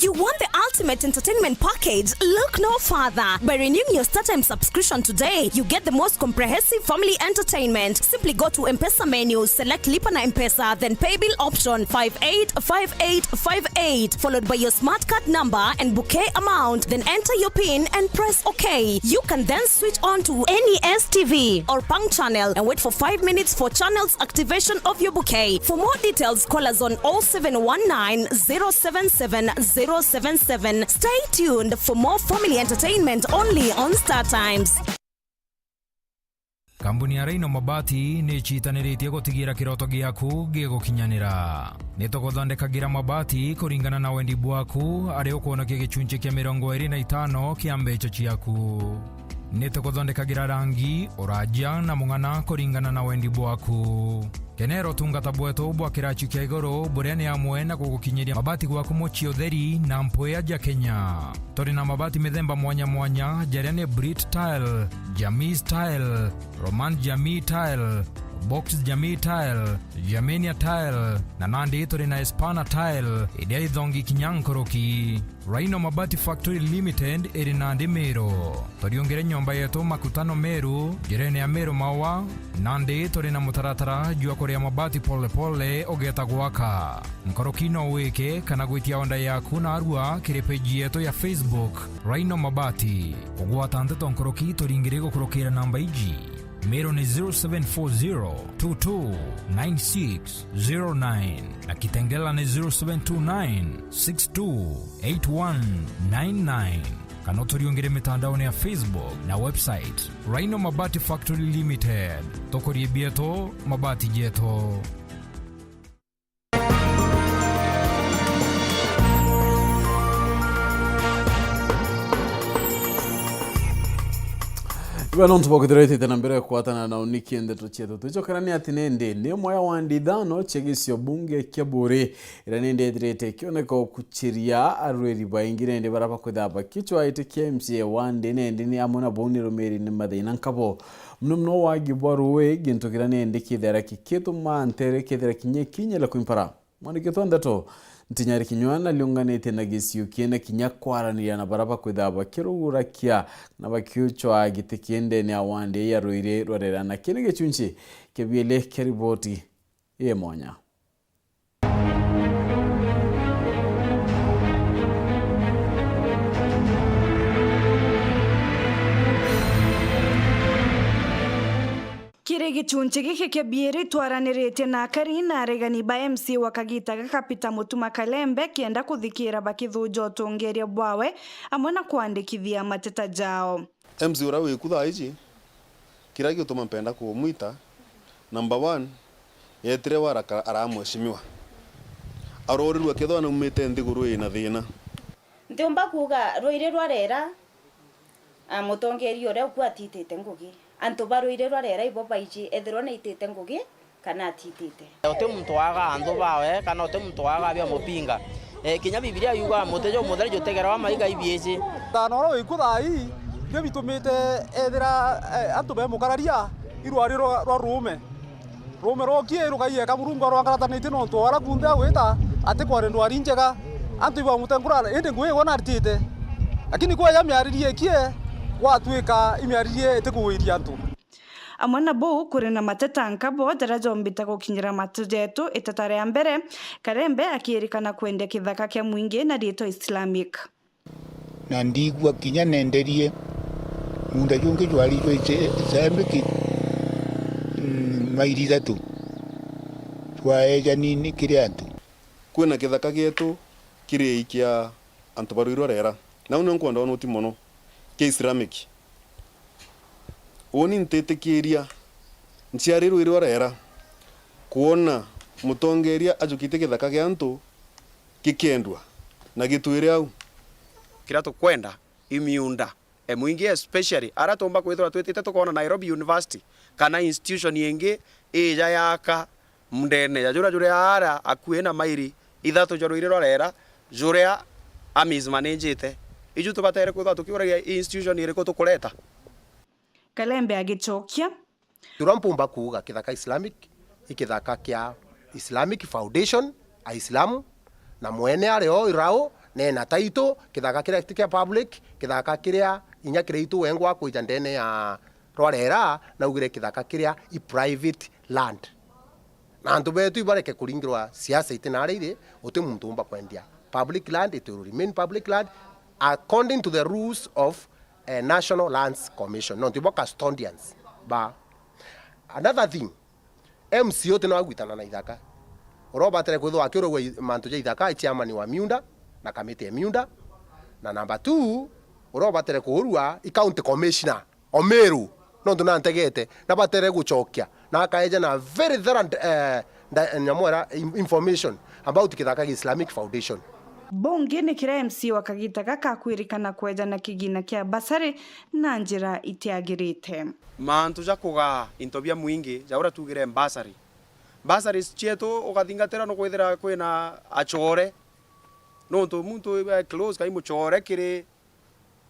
You want the ultimate Entertainment package? Look no further. By renewing your StarTimes subscription today, you get the most comprehensive family entertainment. Simply go to M-Pesa menu, select Lipa na M-Pesa, then pay bill option five eight five eight five eight, followed by your smart card number and bouquet amount. Then enter your pin and press OK. You can then switch on to any S T V or Pang channel and wait for five minutes for channels activation of your bouquet. For more details, call us on oh seven one nine, zero seven seven, zero seven seven. Stay tuned for more family entertainment only on StarTimes. Kambuni ya Rhino Mabati ni icitaniritie gutigira kiroto giaku gigukinyanira. Ni tuguthondekagira mabati kuringana na wendi bwaku, aria ukwonokia gicunci kia mirongo iri na itano kia mbeca ciaku. Ni tuguthondekagira rangi, uraja na mung'ana kuringana na wendi bwaku. Kenera utungata bwetu bwa kiraci kia iguru, buria ni amwe na gugukinyiria mabati gwaku mucii utheri na mpwia ja Kenya. Turi na mabati mithemba mwanya mwanya, jaria ni Brit Tile, Jamii Tile, Roman Jamii Tile, Box Jamii Tile, Germania Tile, na nandi turi na Espana Tile, iria ithongi kinya nkuruki. Rhino Mabati Factory Limited iri nandi Meru. Turiungire nyomba yetu Makutano Meru, njirene ya Meru Maua, nandi turi na mutaratara jwa kuria mabati pole pole ugeeta gwaka. Nkuruki no wike kana gwitia order yaku narua kiri page yetu ya Facebook, Rhino Mabati. Kugwata nteto nkuruki turingire gukurukira namba iji. Meru ni zero seven four zero two two nine six zero nine na Kitengela ni zero seven two nine six two eight one nine nine. Kana uturiungire mitandaone ya Facebook na website, Rhino Mabati Factory Limited. Tukurie bietu, mabati jetu. Iba nontu bwa kwithirwa itite na mbere ya kwatana na uniki ndeto cietu. Twicokerania ati nindi ni umwe ya wandi ithano cia gicio bunge kia Buuri, iria nindi ithirite ikioneka ukuchiria arwiri baingi nindi bara bakwithirwa bakicwaite kia M C A wandi nindi ni amwe na bau ni rumiri ni mathina nkabo. Muno muno wagi bwa ruui, gintu kiria nindi kithera kikituma ntere kithera kinya kinya la kwimpara. Mwandiki wetu wa ndeto, Ntinyari Kinyua, nariunganitie na giciu kiene kinya kwaraniria na bara bakwithirwa bakirugurakia na bakiuchwa giti kiendene ya wandi ya ruiri rwa Rera, na kiri gicunci kia bieli kia riboti ii mwanya. Kiri gicunci giki kia biiri, twaraniritie na akari na aregani ba M C A wa kagita gaka Peter Mutuma Kalembe, kienda kuthikira bakithuja utongeria bwawe amwe na kwandikithia mateta jao. M C A uria wiku thaa iji, kiria gigutuma mpenda kumwita, number one, yetire wara ka-, ara mheshimiwa. Arorirwe kethwa naumite nthiguru ina thina. Ntiumba kuuga ruiri rwa Rera, a, mutongeria uria uku atitite ngugi. Antu ba ruiri rwa Rera ibo baiji ethirwa naitite ngugi kana atitite. Uti muntu waaga anthu bawe, kana uti muntu waaga bia mupinga. Eh, kinya Bibilia yuga, "Muti jumutheri jutegerwa maiga ibiiji." Thana uria wiku thaa ii, nio bitumite ethira, eh, antu bemukararia irwari rwa, rwa ruume. Ruume rwokie rukaiyeka Murungu arwangaratanitie nontu o aria kunthe agwita ati kwari ndwari njega. Antu ibamutengura, indi ngugi igwe naritite. Lakini kweja miaririe ikie, gwatuika imiaririe itikugwiria antu. Amwe na buu, kuri na mateta nkabo jaria jombite gukinyira matu jetu. Iteta ria mbere, Karembe akirikana kwendia kithaka kia mwingi na riitwa Islamic. Na ndiigua kinya nenderie muunda jungi jwari jwa Islamic, mm, mairi ithatu, jwaejanini kiri antu. Kwina kithaka gietu kiri iiki kia antu ba ruiri rwa Rera. Nau nio nkwenda unoti mono, kia Islamic. Uuni ntitikiria nciari ruiri rwa Rera kwona mutongeria ajukitie kithaka gia antu gikendua na gitwire au. Kiria tukwenda i miunda, e, mwingi, especially aria tuumba kwithirwa twitite tukoona Nairobi University kana institution ingi ija yaka ndene ya juria juri aara akui na mairi ithatu ja ruiri rwa Rera, juria armies manenjite. Iju tubatere kwithirwa tukiuragia i institution iriku tukureta? Kalembe agicokia. Juria mpumba kuuga kithaka Islamic, i kithaka kia Islamic Foundation, Aislamu, na mwene ari o Irau, Neena title, kithaka kiria ti kia public, kithaka kiria inya kiria itu wengwa akwija ndene ya Rwarera, naugire kithaka kiria i private land. Na antu betu ibareke kuringirwa siasa iti naria iri, uti muntu umba kwendia. Public land, it will remain public land according to the rules of, eh, National Lands Commission. Nontu ibo custodians ba. Another thing, M C A uti no agwitana na ithaka. Uria ubatire kwithirwa akiuragua i-, mantu ja ithaka i chairman wa miunda na kamiti ya miunda. Na number two, uria ubatire kuurua i county commissioner o Meru, nontu nantegete, na batere gucokia, na akaeja na very thorough, eh, nda-, nyamwera in-, information about kithaka gia Islamic Foundation. Bungi ni kiria M C A wa kagita gaka akwirikana kweja na kigina kia bursary na njira itiagirite. Mantu ja kugaa into bia mwingi, ja uria tugire bursary. Bursaries cietu ukathingatira nukwithira kwina acore, nontu muntu we close kai mucore kiri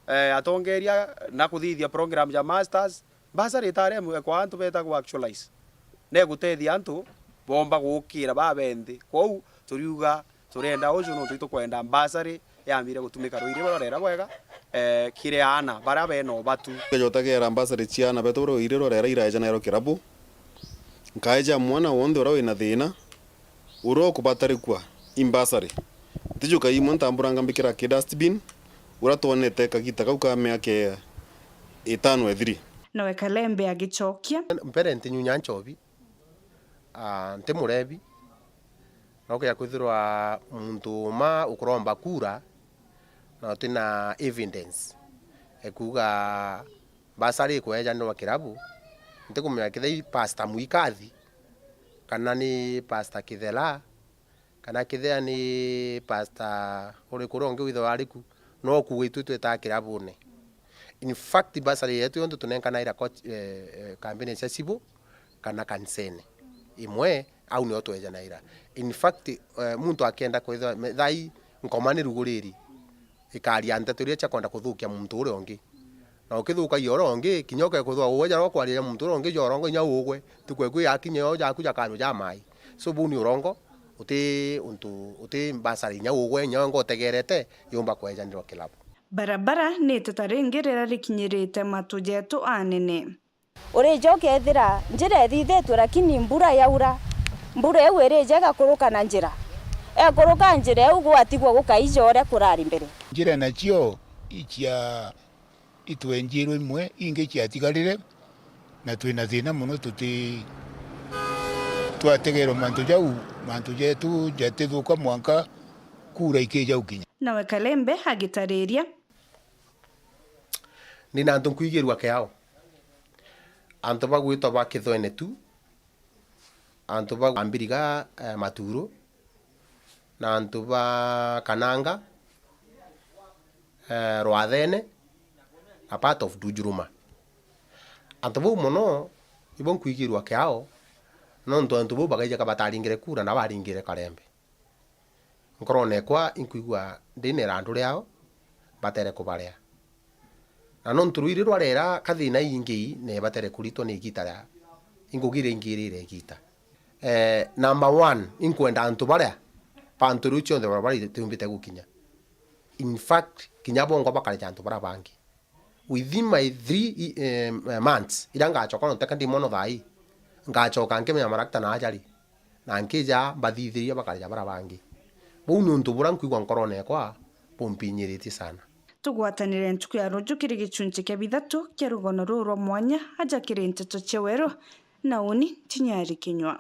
eh, atongeria na kuthithia program ja masters, bursary itari imwe kwa antu betagwa actualize. Na igutethia antu bomba gukira babenthi. Kwou turiuga turenda uju nontu itukwenda bursary yambire gutumika ruiri rurera bwega, eh, kiri aana baria bena ubatu. Nkeja utegera bursary cia aana betu ruiri rurera iraeja nairo kirabu. Nkaeja mwana wonthe uria wina thina, uria ukubatarikua i bursary. Ntijuka imwe ntamburanga mbikira ki dustbin, uria twonete kagita kau ka miaka itano ithiri. Nowe Kalembe agicokia. Mbere ntinyunya nchobi, ah, nti murebi, no kija kwithirwa muntu uma ukuromba kura, na utina evidence ekuuga bursary ikwejanirwa kirabu, ntikumenya kethira i Pastor Mwikathi, kana ni Pastor Kithela, kana kethira ni pastor uriku uria ungi withirwa ari ku, no kuuga itwi twitaga kirabune. In fact, bursary yetu yonthe tunenkanaira coach, eh, eh, kambini cia civil kana kanisene. Imwe, au nio twejanaira. In fact, eh, muntu akenda kwithirwa me-, thai nkoma ni ruguriri, ikaria nteto iria cia kwenda kuthukia muntu uria ungi. Na ukithukagia uria ungi, kinya ukekuthuka uwe jara ukwariria muntu uria ungi ja urongo inya ugwe, ntuku eku yakinya yo jaku jakarua ja mai. So buu ni urongo, uti untu, uti bursary inya ugwe, inya wengwa utegerete, yumba kwejanirwa kilabu. Barabara ni iteta ringi riria rikinyirite matu jetu anene. Urija ukethira njira ithithitue, lakini mbura yaura, mbura iu irija igakuruka na njira. Ekuruka njira iu, gwatigwa gukaija uria kurari mbere. Njira nacio icia itwenjirwe imwe, ingi ciatigarire, na twina thina mono, tuti twategerwa mantu jau, mantu jetu jatithuka mwanka kura ikija gukinya. Nawe Kalembe agitariria. Ndina antu nkwigirua kiao. Antu bagwitwa ba Kithwene tu, antu ba Mbiriga, eh, Maturu, na antu ba Kananga, eh, Rwathene, na part of Dujuruma. Antu bau mono, ibo nkwigirua kiao, nontu antu bau bakaija ka bataringire kura na baringire Kalembe. Nkorone ekwa inkwigua ndina irandu riao, batere kubaria. Na nontu ruiri rwarera kathina ingi, ne batere kuritwa ni igita ria, ingugi ria ingirire igita. Eh, number one, inkwenda antu baria, bantu riu cionthe bara bari tiumbite gukinya. In fact, kinya bongo bakareja antu bara bangi. Within my three, eh, months, iria ngacoka, no teka ndi mono thaa ii, ngacoka nkimenya marakta na ajari, na nkija mbathithiria bakareja bara bangi. Buu ni untu buria nkwigua nkorone ekwa bumpinyiritie sana. Tugwatanire ntuku ya ruju kiri gichunchi kia bithatu kia rugono ruu rwa mwanya aja kiri nteto cia weru, na uni Ntinyari Kinyua.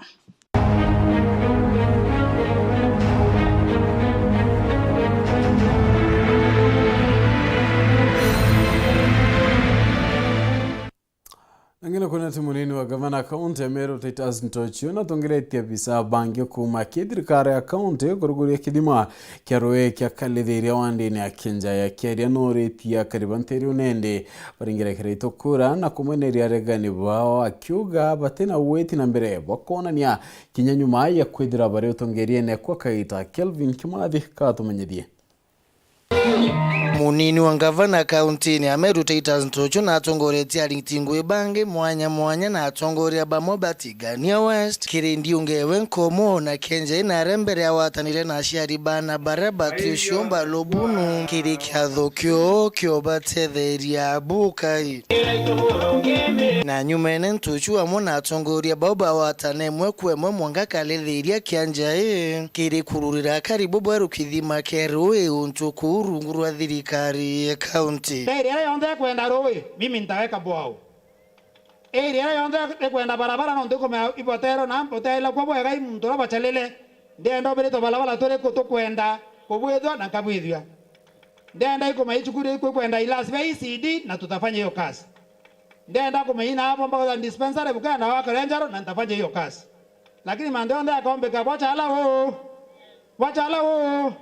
Angina kwina ti munini wa gavana kaunti ya Meru Titus Ntochio na tongeretie abisa bangi kuuma ki thirikari ya kaunti kuruguria kithima kia rui kia Kalithi iria wandini ya Kinjaya. Akiaria nuritie akari ba ntiri unende baringire kiraitu kura na kumweneria aregani bao, akiuga batina witi na mbere bwa kwonania kinya nyuma ya kwithira bari utongeriene kwa kaita. Kelvin Kimathi katumenyithie. Munini wa ngavana kauntiine ya Meru Titus Ntuchu na atongoretie ariti ngui bangi mwanya mwanya na atongoria bamwe ba Tigania West kiri ndiungewe nkomo na Kenjai na aria mbere awatanire na aciari baana baria batiuciumba lubunu kiri kiatho kio kiobatetheria bukai. Na nyumene Ntuchu amwe na atongoria bau bawatana imwe kwa imwe mwanka karithiria kia nja ii kiri kururira akari bubweru kithima kia ruui untu kuu rungu rwa thirikari ya kaunti. Area iria yonthe ikwenda ruui, mimi nitaweka borehole. Area iria yonthe ikwenda barabara, nontu ikumenya ibotero na boteela kwa bwega i muntu uria bachalile. Ndienda ubiritwe barabara turiku tukwenda kubwithua na nkabwithua. Ndienda ikumenya icukuru iku ikwenda ilasi bia E C D na tutafanya hiyo kazi. Ndienda kumenya ina hapo mpaka za dispensary bukenda wa Kalenjaro na nitafanya hiyo kazi. Lakini mantu yonthe yakombika bwachala uu. Bwachala uu.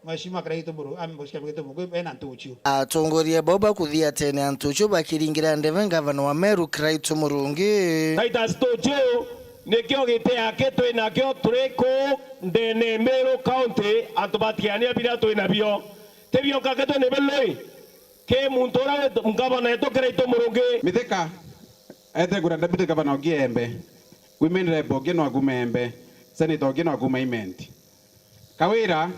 Mheshimiwa Kiraitu Muru, ami Mheshimiwa Kiraitu Muru, bena Ntuchu. Atongoria bau bakuthia tene a Ntuchu bakiringira ndebe ngavana wa Meru Kiraitu Murungi. Titus Ntuchu, nikio giti yake twi nakio turi ku ndene Meru County, antu batiania biria twi nabio. Ti bionka ke twi nabio lui. Ki muntu uria wi ngavana etu Kiraitu Murungi. Mithika etegura deputy governor ungi Embe. Women rep ungi no akuuma Embe. Senator ungi no akuuma Imenti. Kawira,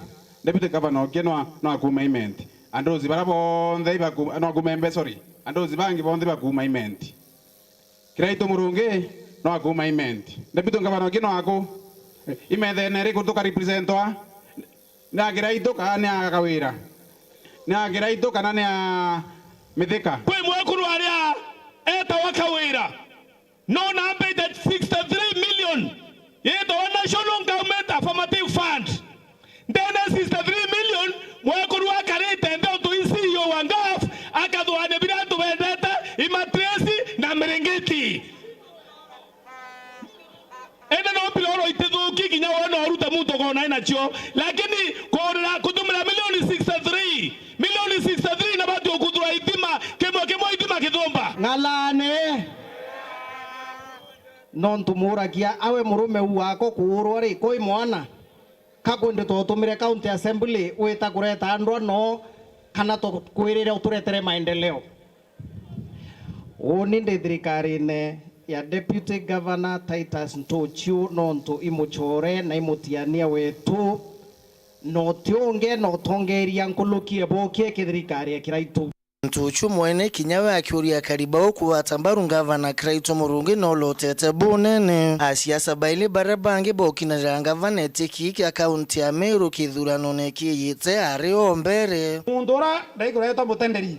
deputy governor ungi no, no akuuma Imenti. Andozi baria bonthe ibaku-, no akuuma Embe, sorry. Andozi bangi bonthe bakuuma Imenti. Kiraitu Murungi no akuuma Imenti. Deputy governor ungi no aku. Imethene iriku tuka representwa? Ni a Kiraitu kana ni a Kawira? Ni a Kiraitu kana ni a Mithika? Kwi mwekuru aria etawa Kawira, no nambite sixty-three million yetawa National Government Affirmative Fund. Ndene sixty-three million, mwekuru akarite nthi untu i C E O wa ngaf, akathugania biria antu bendete, imatresi na miringiti. Indi no mpira oro itithuki kinya we no urute muntu ukona nacio, lakini kurira kutumira milioni sixty-three, milioni sixty-three na bati ukuthura itima, kimwe kimwe itima kithumba. Ng'alane. Nontu muragia awe murume u wako kuurwa ri, kwi mwana? Ka kwende twotumire county assembly wita kureta andwa no kana tukwirire uturetere maendeleo? Uuni ndi thirikarine ya Deputy Governor Titus Ntuchu nontu imuchore na imutiania wetu, na uti ungi na utongeria nkuluki ebokie ki thirikari ya Kiraitu. Ntuchu mwene kinya we akiuria akari bau kugwata mbaru ngavana Kiraitu Murungi no lotete bunene. Asiasa baili baria bangi bokinanira ngavana etiki kia kaunti ya Meru kithuranone kiiyite ari o mbere. Muntu uria ndaikuretwa mutenderi,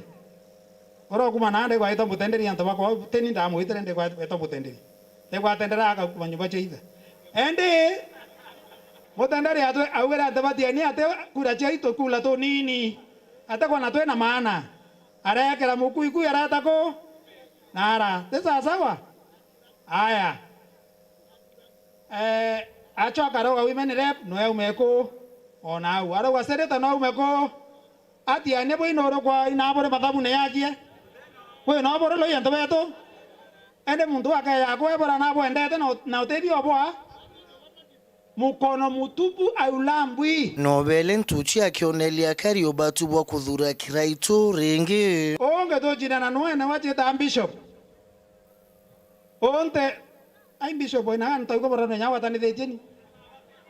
uria ukuma na ndaigwetwa mutenderi, antu bakwa teni ndamwitire ndaigwetwa mutenderi, ndaigwatendera akakuma nyumba cia ithe. Endi mutenderi atwe augire ati batieni ati kura ciaitu kula tunini. Atakwa na twina maana. Arekera mukuikui areta ku? Nara. Ti sasawa? Aya. Eh, acoka arauga women rep no aume ku? Ona au. Arauga senator no aume ku? Atiania bwi nuru kwa ina buri mathabune yakie? Bwi no buri lui antu betu? Ende muntu akeya kwebora na bwendete na ut-, na utethio bwa? Mukono mutupu aulambwi. Nobele Ntuchi akionelia akari ubatu bwa kuthura Kiraitu ringi. Ungi tucindana nwene wachita bishop. Unte, ai bishop ina antu iko borano nya watanithitie ni.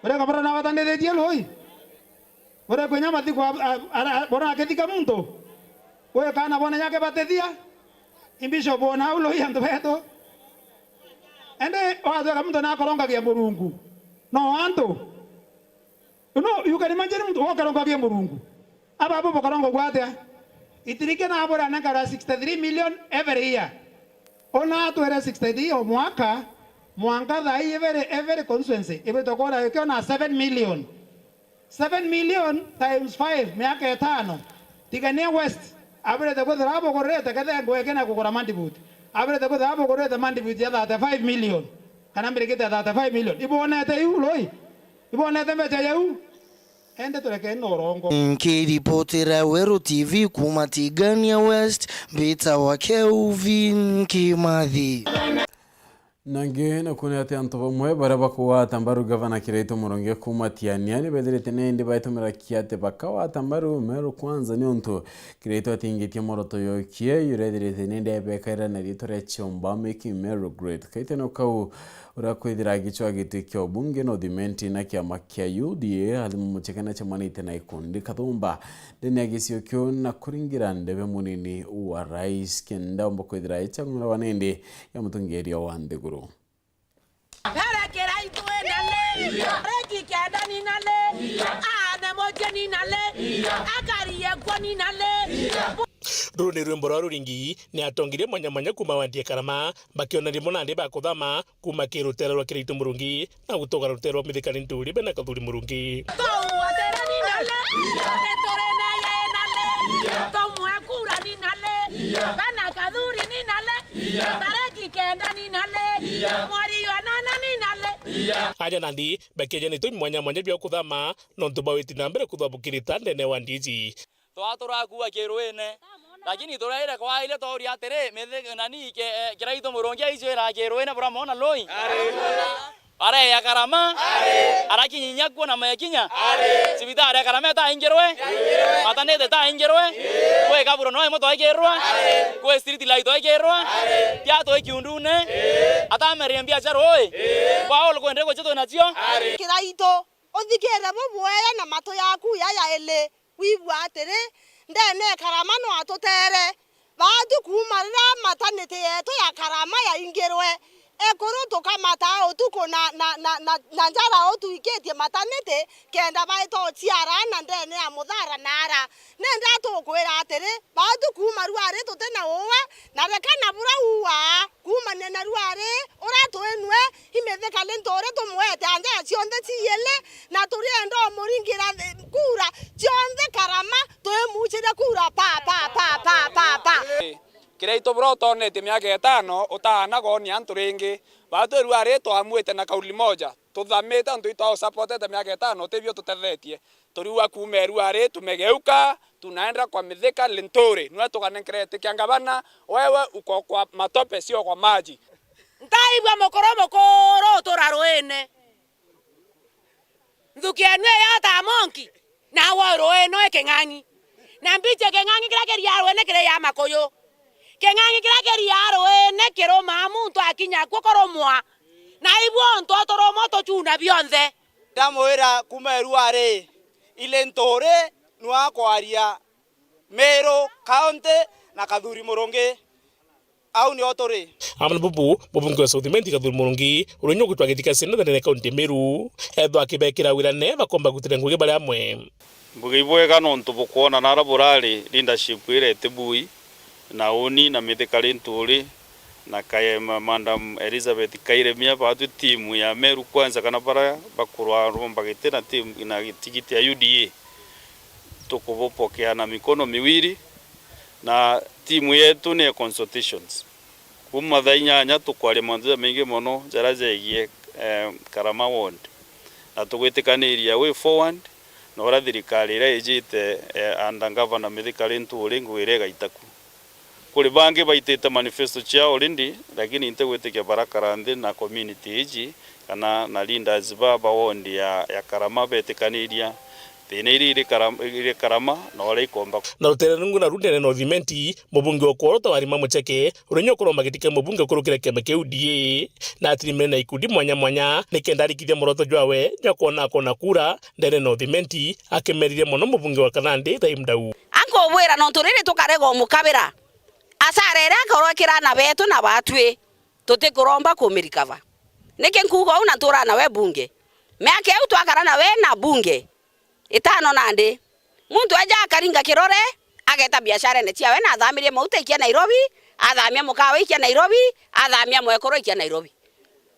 Ure ka borano watanithitie lui. Ure kwinya mathiku a, a, a, a, borano akithika muntu. We kana bona nyake batethia. I bishop ona au lui antu betu. Ende watweka muntu nakorongagia Murungu. No antu. No, you can imagine muntu wokarongagia Murungu. Aba abo bokarongagua atia? Itirike na abura nenkara sixty-three million every year. Ona atwere sixty-three o mwaka, mwanka thaa ii every, every constituency ibitwe kura ikio na seven million. Seven million times five, miaka itano. Tigania West, abirite kwithira abugururite kethe ngweke na kugura mandibuti. Abirite kwithira abugururite mandibuti ya thirty-five million. Kana mbirikite ya thirty-five million. Ibwonete iu lui? Ibwonete mbecha yau? Ende turekeni na urongo. Nkiripotera Weru T V kuuma Tigania West, mbitawa Kelvin Kimathi. Nangi naku ni ati antu bamwe baria bakugwata mbaru Gavana Kiraitu Murungi kuuma Tiania ni bethirite nindi baitumira kiate bakagwata mbaru Meru Kwanza, niuntu Kiraitu atingitie mworoto yokie uria ethirite nindi ebekaira na riitwa ria Chiomba Making Meru Great. Kaitene kau uria kwithira agicwa giti kia ubunge North Imenti na kiama kia U D A, Halima Mucheke nacemanite na ikundi kathumba ndene ya gicio kiu na kuringira ndebe munini wa rais kenda omba kwithira icagurwa nindi ya mutongeria wa nthiguru. Berekera itwe nale, reki kenda ni nale, aane moje ni nale, akariye kuo ni nale. Ruru ni rwimbo rwa ruringi ni atongeria mwanya mwanya kuuma wandi ya Karama, bakiona rimo nandi bakuthama kuuma ki rutere rwa Kiraitu Murungi na gutoga rutere rwa Mithika Linturi bena Kathuri Murungi. Twatere ni nale, ni turi na ye nale, tumwe kura ni nale, bena Kathuri ni nale. Tareki kenda ni nale, mweri wa nana ni nale. Aja nandi bakiejanitwe mwanya mwanya bia kuthama nontu bawiti na mbere kuthwa bukirita ndene wa ndiji. Twa turakua kiruine, lakini turaire kwaile twauria atiri, mithi-, nani ke-, eh, Kiraitu Murungi aicwira kiruine buramona lui? Areya Karama. Arakinyinya kuo na mekinya. Cibitari ya Karama etaingirwe. Matanite etaingirwe. Kwi kaburo no imwe twaikirwa. Kwi street light twaikirwa. Tia twi kiundune. Atamerie mbiacara ui. Kwa ulu kwende gucio twi nacio. Kiraitu, uthikire bubwega na matu yaku ya yaili. Wigua atiri, ndene Karama no atutere. Baatu kuuma riria mataniti yetu ya Karama yaingirwe, ekuru tukamata utuku na, na, na, na, na njara utwikitie mataniti, kenda baita uciara aana ndene ya muthara na ara. Nenda tukwira atiri, baatu kuuma ruari tuti na uwe, na reka na bura uaa. Kuumania na ruari, uria twinue imithika ni nturi tumwete anja cionthe ciili, na turienda umuringira thi-, kura cionthe Karama, twimucirie kura pa, pa, pa, pa, pa, pa. Kiraitu bura utonetie miaka itano, utaana gonia antu ringi. Baatu ruari twamwite na kauli moja, tuthamite antu itwa usapotete miaka itano, tibio tutethetie. Turiuga kuuma ruari tumegeuka, tunaenda kwa Mithika Linturi. Niwe tukanenkere iti kia ngavana, wewe uko kwa matope, sio kwa maji. Ntaigua mukuru mukuru utura ruine. Nthuki yenu iyata monki, nawe ruine wi king'ang'i. Na mbiche king'ang'i kiria kiria ruine kiri ya makuyu. King'ang'i kiria kiria ruine kirumaa muntu akinya kuo kurumwa. Na ibu untu uturumwa tuchuna bionthe. Ndamwira kuuma ruari, ile nturi nwa kwaria Meru County na Kathuri Murungi. Au nio turi. Amwe na bubu, mubunge wa South Imenti Kathuri Murungi, uria nyugutwa giti kia seneta ndene kaunti ya Meru, ethwa akibekira wira ne bakomba gutire ngugi bari amwe. Mbuge ibwega nontu bukwona nara burari leadership ira iti bui, na uni na Mithika Linturi, na Kaye-, ma-, Madam Elizabeth Kairemia, baatwi timu ya Meru Kwanza, kana bara bakurwa romba giti na timu, na tigiti ya U D A. Tukubupokea na mikono miwili, na timu yetu ni ya consultations. Kuuma thaa inyanya tukwaria mantu jamaingi mono jaria jegie, eh, Karama Ward, na tugwitikaniria way forward, na uria thirikari iria ijite, eh, under Governor Mithika Linturi ngugi iria igaita ku. Kuri bangi baitite manifesto ciao already, lakini ntigwitikia barakara nthi na community iji kana na leaders ba, ba ward ya, ya Karama betikaniria thina iria iri Karama, iri Karama na uria ikomba. Na rutere rungu na rundene North Imenti, mubunge wa Kworo Tawarima Mucheke, uria nyokoromba giti kia mubunge kurukira kiama kia U D A, na atirimire na ikundi mwanya mwanya nikenda arikithia muroto jwawe jwa kwona akona kura ndene North Imenti, akimerire mono mubunge wa Kanandi Thaim Dau. Ankubwira nontu riri tukarega umukabira, asara iria akorwa ikira ana betu na batwi, tutikuromba kumirikava. Niki nkuuga uu na nturaa nawe bunge? Miaka iu twakara nawe na bunge itano nandi, muntu eja akaringa kirore, ageta biasharene ciawe na athamirie mauta ikia Nairobi, athamia mukawa ikia Nairobi, athamia mwekuru ikia Nairobi.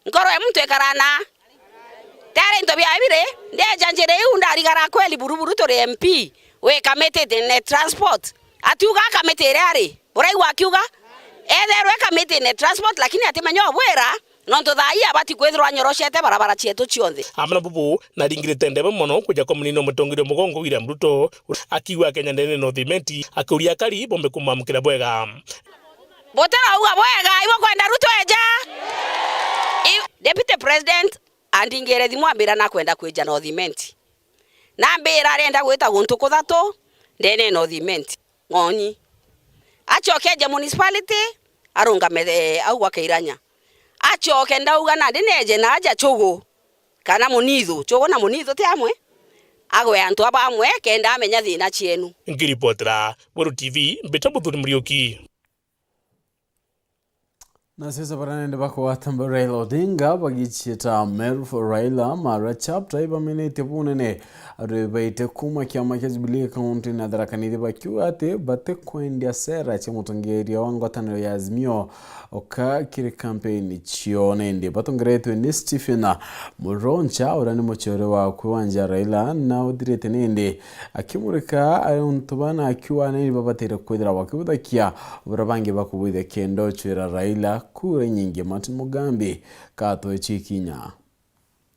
Nkoro ya muntu ikaraa na. Teri into bia biri, ndeja njira iu ndarigara kweli buruburu turi M P, wi committee ne transport. Atiuga committee iria ari, buraigua akiuga? Etherwe committee ne transport, lakini atimenya obwira, nontu thaa ii abati kwithirwa anyoroshete barabara cietu cionthe. Amwe na bubu, naringirite ndebe mono kuja kwa munini wa mutongeria mugongo William Ruto, akiuga Kenya ndene North Imenti, akiuria akari bombe kumwamukira bwega. Butirauga bwega, ibo kwenda Ruto eja. Deputy President andingire thimu ambira nakwenda kwija North Imenti. Nambira arenda gwita guntu kuthatu ndene North Imenti. Ng'onyi. Acoke aje municipality, arungame, eh, au gwa Keiranya. Acoke ndauga nandi neje na aja Chugu, kana Munithu. Chugu na Munithu ti amwe? Agwe antu aba amwe, kenda amenya thina cienu. Nkiripotera Weru T V, mbita Muthuri Muriuki. Na siasa bara nende bakugwata mba Raila Odinga bagichieta Meru for Raila Mara chapter ibamenetie bunene. Arubaite kuma kiama kia Jubilee kaunti na Tharaka Nithi bakiuga ati batikwendia sera cia mutongeria wa ngwataniro ya Azimio oka kiri kampeni cio. Nende batongeretwe ni Stephen Muroncha, uria ni mucore wa kwi wa nja Raila, na uthirite nende akimurika antu bana akiuga nini babatire kwithira bakibuthakia bura bangi bakubwithia kenda ocwira Raila kura nyingi. Martin Mugambi katwe chikinya.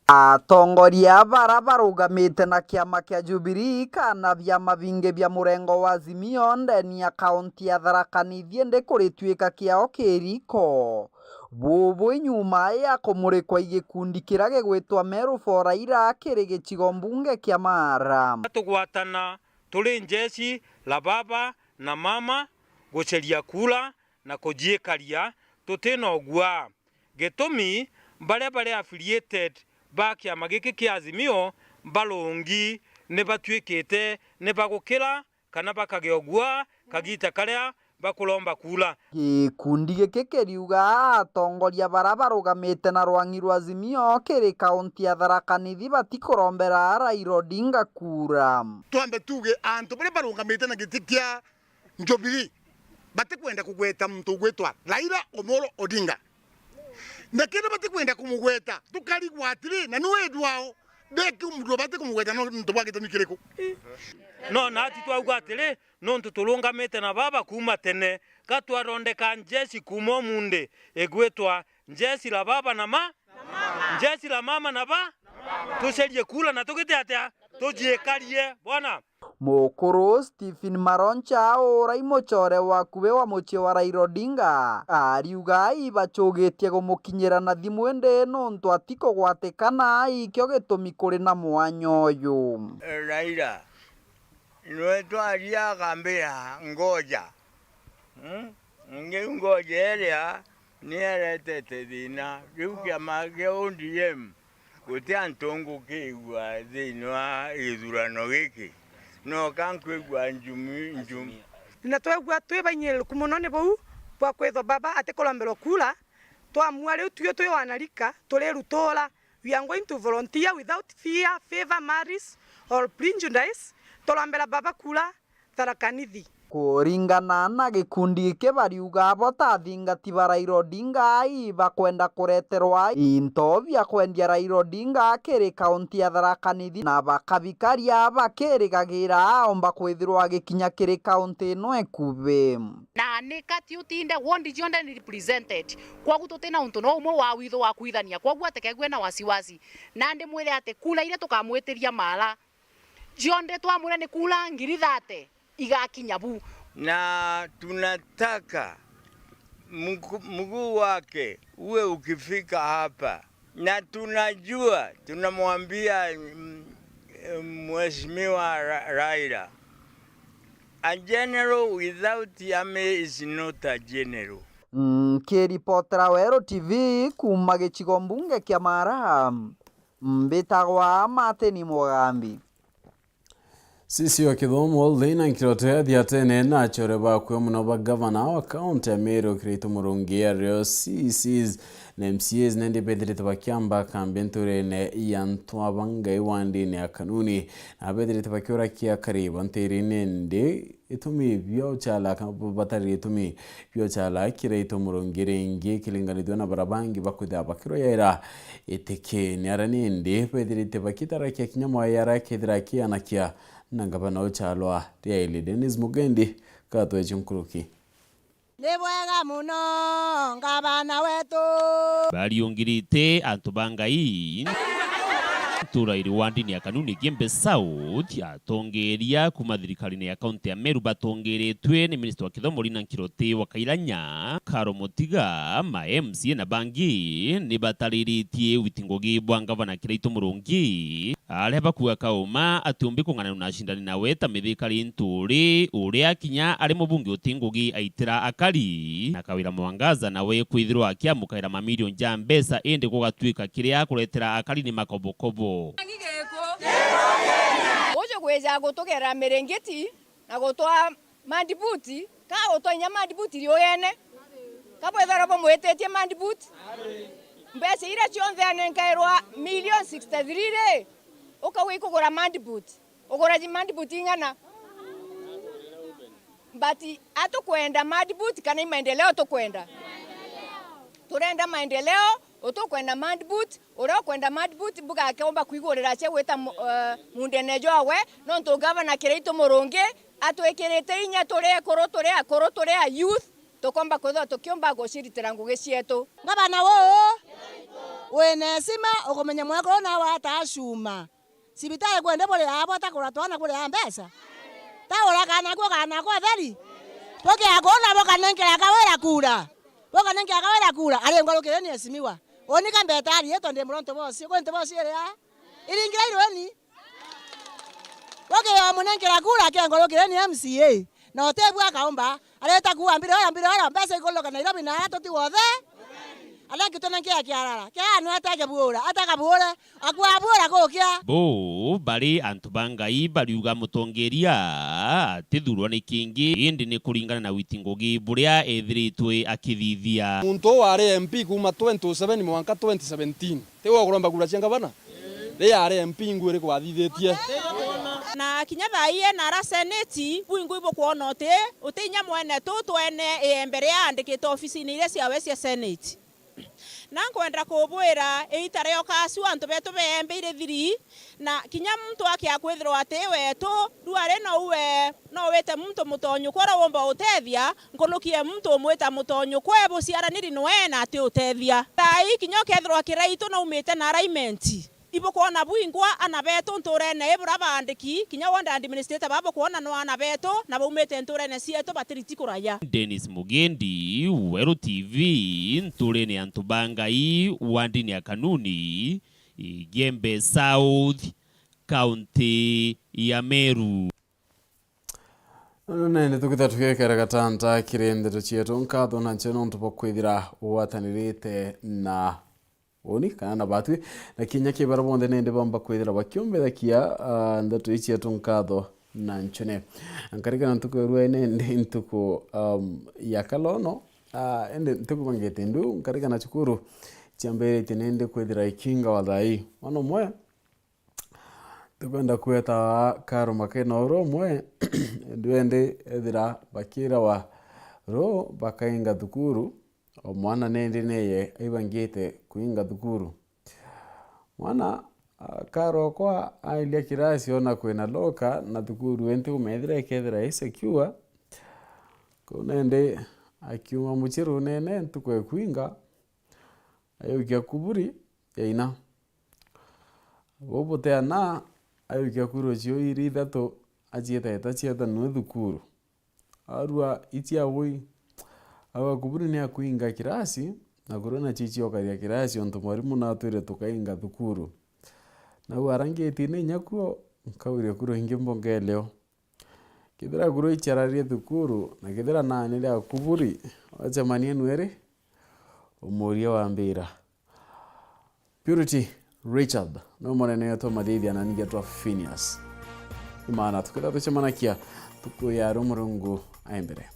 Atongoria bara barugamite na kiama kia Jubilee kana biama bingi bia murengo wa Azimio ndeni ya kaunti ya Tharaka Nithi ndi kurituika kiao kiriko. Bubu nyuma ya kumurikwa i gikundi kiria gigwitwa Meru for Raila kiri gicigo mbunge kia Mara. Tugwatana turi njeshi la baba na mama guceria kura na kujiikaria tutina uguaa. Gitumi, baria bari affiliated ba kiama giki kia Azimio barungi ni batuikite ni bagukira kana bakagea uguaa kagiita karia bakuromba kura. Gikundi giki kiriuga atongoria bara barugamite na rwang'i rwa Azimio kiri kaunti ya Tharaka Nithi batikurombera Raila Odinga kura. Twambe tuuge antu baria barugamite na giti kia Jubilee batikwenda kugweta muntu ugwitwa Raila Omolo Odinga. Na kenda batikwenda kumugweta, tukarigwa atiri, na ni wendi wao, ndeki muntu bati kumugweta nontu bwa gitumi kiriku? No, nati twauga atiri, nontu turungamite na baba kuuma tene, ga twarondeka njeci kuuma umunthi igwitwa njeci la baba na ma, njeci la mama na ba, tucerie kura na tugite atia? Tujiikarie. Bwana. Mukuru Stephen Maroncha, uria i mucore wa akubi wa mucii wa Raila Odinga, ariuga ibacugitie gumukinyira na thimu indi nontu atikugwatikana, ikio gitumi kuri na mwanya uyu. Raila, niwe twaria akambira ngoja. Hmm? Ngiu ngoja iria ni iretete thina. Riu kiama kia O D M guti antu ngukigua thiini wa githurano giki, noka nkwigua njumi, njumi. Na twegua twi bainyiriku mono ni buu bwa kwithwa baba atikuromberwa kura, twamua riu tui twi wanarika, turirutura. We are going to volunteer without fear, favour, malice or prejudice, turombera baba kura Tharaka Nithi. Kuringana na gikundi giki bariuga bo ta athingati ba Raila Odinga ibakwenda kureterwa into bia kwendia Raila Odinga kiri kaunti ya Tharaka Nithi na bakabikaria bakirigagira aomba kwithirwa agikinya kiri kaunti ino ikubi. Na ni kati utinde ward cionthe ni represented. Kwogu tutina untu no umwe wa witho wa kwithania. Kwogu atikegue na wasiwasi. Na ndimwire ati kura iria tukamwitiria Mara, cionthe twamwira ni kura ngiri thate igakinya bu. Na tunataka mgu-, mguu wake uwe ukifika hapa. Na tunajua, tunamwambia, mm, Mheshimiwa Ra-, Raila, a general without army is not a general. Nkiripotera Weru T V kuuma gicigo mbunge kia Mara, mbitagwa Martin Mugambi. C C wa kithomo Lina Nkirote athiatene na acore bakwe muno ba gavana wa kaunti ya Meru Kiraitu Murungi, ario C Cs na M C As nende bethirite bakiamba kambi nturene ya Ntwaba Ngai wandini ya Kanuni, na bethirite bakiurakia kariba ntirine ndi itumi bia uchala, kana batari itumi bia uchala Kiraitu Murungi ringi kilinganithua na bara bangi bakwithira bakiroyaira itikini. Ara nindi bethirite bakitarakia kinya mwaya ara kethira akianakia na ngavana uchalwa riaili Dennis Mugendi. Katwechi nkuruki. Ni bwega muno, ngavana wetu. Bariungirite antu ba Ngai. Iturairi wa ndini ya Kanuni Kiembe South, atongeeria kuuma thirikarine ya kaunti ya Meru batongeeretue ni minista wa kithomo Rina Nkiruti wa Kairanya, Karo Mutiga, ma M C A na bangi ni batariritie witi ngugi bwa ngavana Kiraitu Murungi, aria bakuuga kauma atiumbi kung'ananua na acindani nawe ta Mithika Linturi, uria kinya ari mubunge uti ngugi aitira akari, na Kawira Mwangaza nawe kwithirwa akiamukaira mamirioni ja mbeca, indi gugatuika kiria akuretera akari ni makobokobo. Uju gwija gutugera miringiti na gutwa madbuti, ka gutwa inya madbuti riugene, ka bwethagirwa bumwititie madbuti? Mbeca iria cionthe anenkairwa million sixty-three ri, ukauga ikugura madbuti, ugura ji madbuti ing'ana? But atukwenda madbuti kana i maendeleo tukwenda? Turenda maendeleo, utukwenda madbuti, uria ukwenda madbuti bugakeumba kwigurira cia gwita mu-, eh, mundene jwawe, nontu gavana Kiraitu Murungi atwikirite inya turi ekuru, turi akuru, turi a youth, tukomba kwithirwa tukiumba guciritira ngugi cietu. Ngavana uu wina heshima, ukumenya mwekuru nawe atacuma. Cibitari kwende buri aa bwata kura twana buri aa mbeca? Ta ura kana kwo kana kwo theri? Bukia kuuna bukanenkera Kawira kura. Bukanenkera Kawira kura. Ari ngorukire ni esimiwa. Uni ka mbetari yetu ndi muronto bosi. Kwi nti bosi iri aa? Iringira irweni. Bukia munenkera kura kia ngorukire ni M C A. Na utebua akaumba. Areta kuuga mbire ora, mbire ora, mbeca ikuluka Nairobi na aa tuti wothe. Aria kituna kia kiarara. Kia anu ateke buura, ataka buure, akwa buura gukia. Bo bari antu ba Ngai bariuga mutongeeria atithurwa ni kingi, indi ni kuringana na witi ngugi buria ethiritwe akithithia. Muntu uu wari M P kuuma twenty oh seven mwanka twenty seventeen. Tiwe ukuromba kura cia ngavana? Riria ari M P ingui iriku athithitie? Na kinya thaa ii ena ara seneti, bwingui bukwona uti, uti inya mwene tu twene iembe riaandikite ofisini iria ciawe cia seneti. Na nkwenda kubwira, iita rioka acu antu betu beembe iri thiri, na kinya muntu akia kwithirwa ati wetu, riu ari nou we no wite muntu mutonyukwa uria wumba utethia, nkuruki e muntu umwita mutonyukwa e buciaraniri nwe na ati utethia. Thaa ii kinya ukethirwa Kiraitu naumite na alignment, ibukwona bwingwa ana betu nturene ii buria baandiki, kinya ward administrator baa bukwona no ana betu, na baumite nturene cietu batiriti kuraya. Dennis Mugendi, Weru T V, nturene antu ba Ngai, wandini ya Kanuni, Igembe South, kaunti ya Meru. Nandi tukithira tugikera gatanta kiri ndeto cietu, nkatho na nchio nontu bwa kwithira ugwatanirite na uni kana na batwi, na kinya kibara bonthe nindi bamba kwithira bakiumbithakia, ah, ndeto ii cietu nkatho na nchune. Nkarikana ntuku ya rua nindi ntuku, um, ya kalono, ah, indi ntuku bangite ndu, nkarikana cukuru ciambiritie nindi kwithira ikinga wa thaa ii. Mwana umwe Tukwenda kweta Karo Makena oro umwe, ndwendi ethira bakirawa ro bakainga thukuru, o mwana nindi neye aibangite kuinga thukuru. Mwana, ah, Karo okwa ailia kirasi ona kwina loka na thukuru enti umethira ikethira i secure. Kuu nindi akiuma mucii runene ntuku ekuinga, ayukia kuburi ya ina. Bubuteana, ayukia kuru cio iri ithatu, acieta eta cietanue thukuru. Arua icia bui, auga kuburi ni akuinga kirasi, na kurua nacio iciokagia kirasi, untu mwarimu natwire tukainga thukuru. Nau arangitine inya kuo, nkauria kuru ingi mbongeleo. Kethira kuru ichararie thukuru, na kethira nani ria kuburi, wacemanie nweri, umurie wambira. Purity Richard, no munene wetu mathithia na ningetwa Phineas. Imana, tukethira tucemanakia ntuku ya ru Murungu aimbere.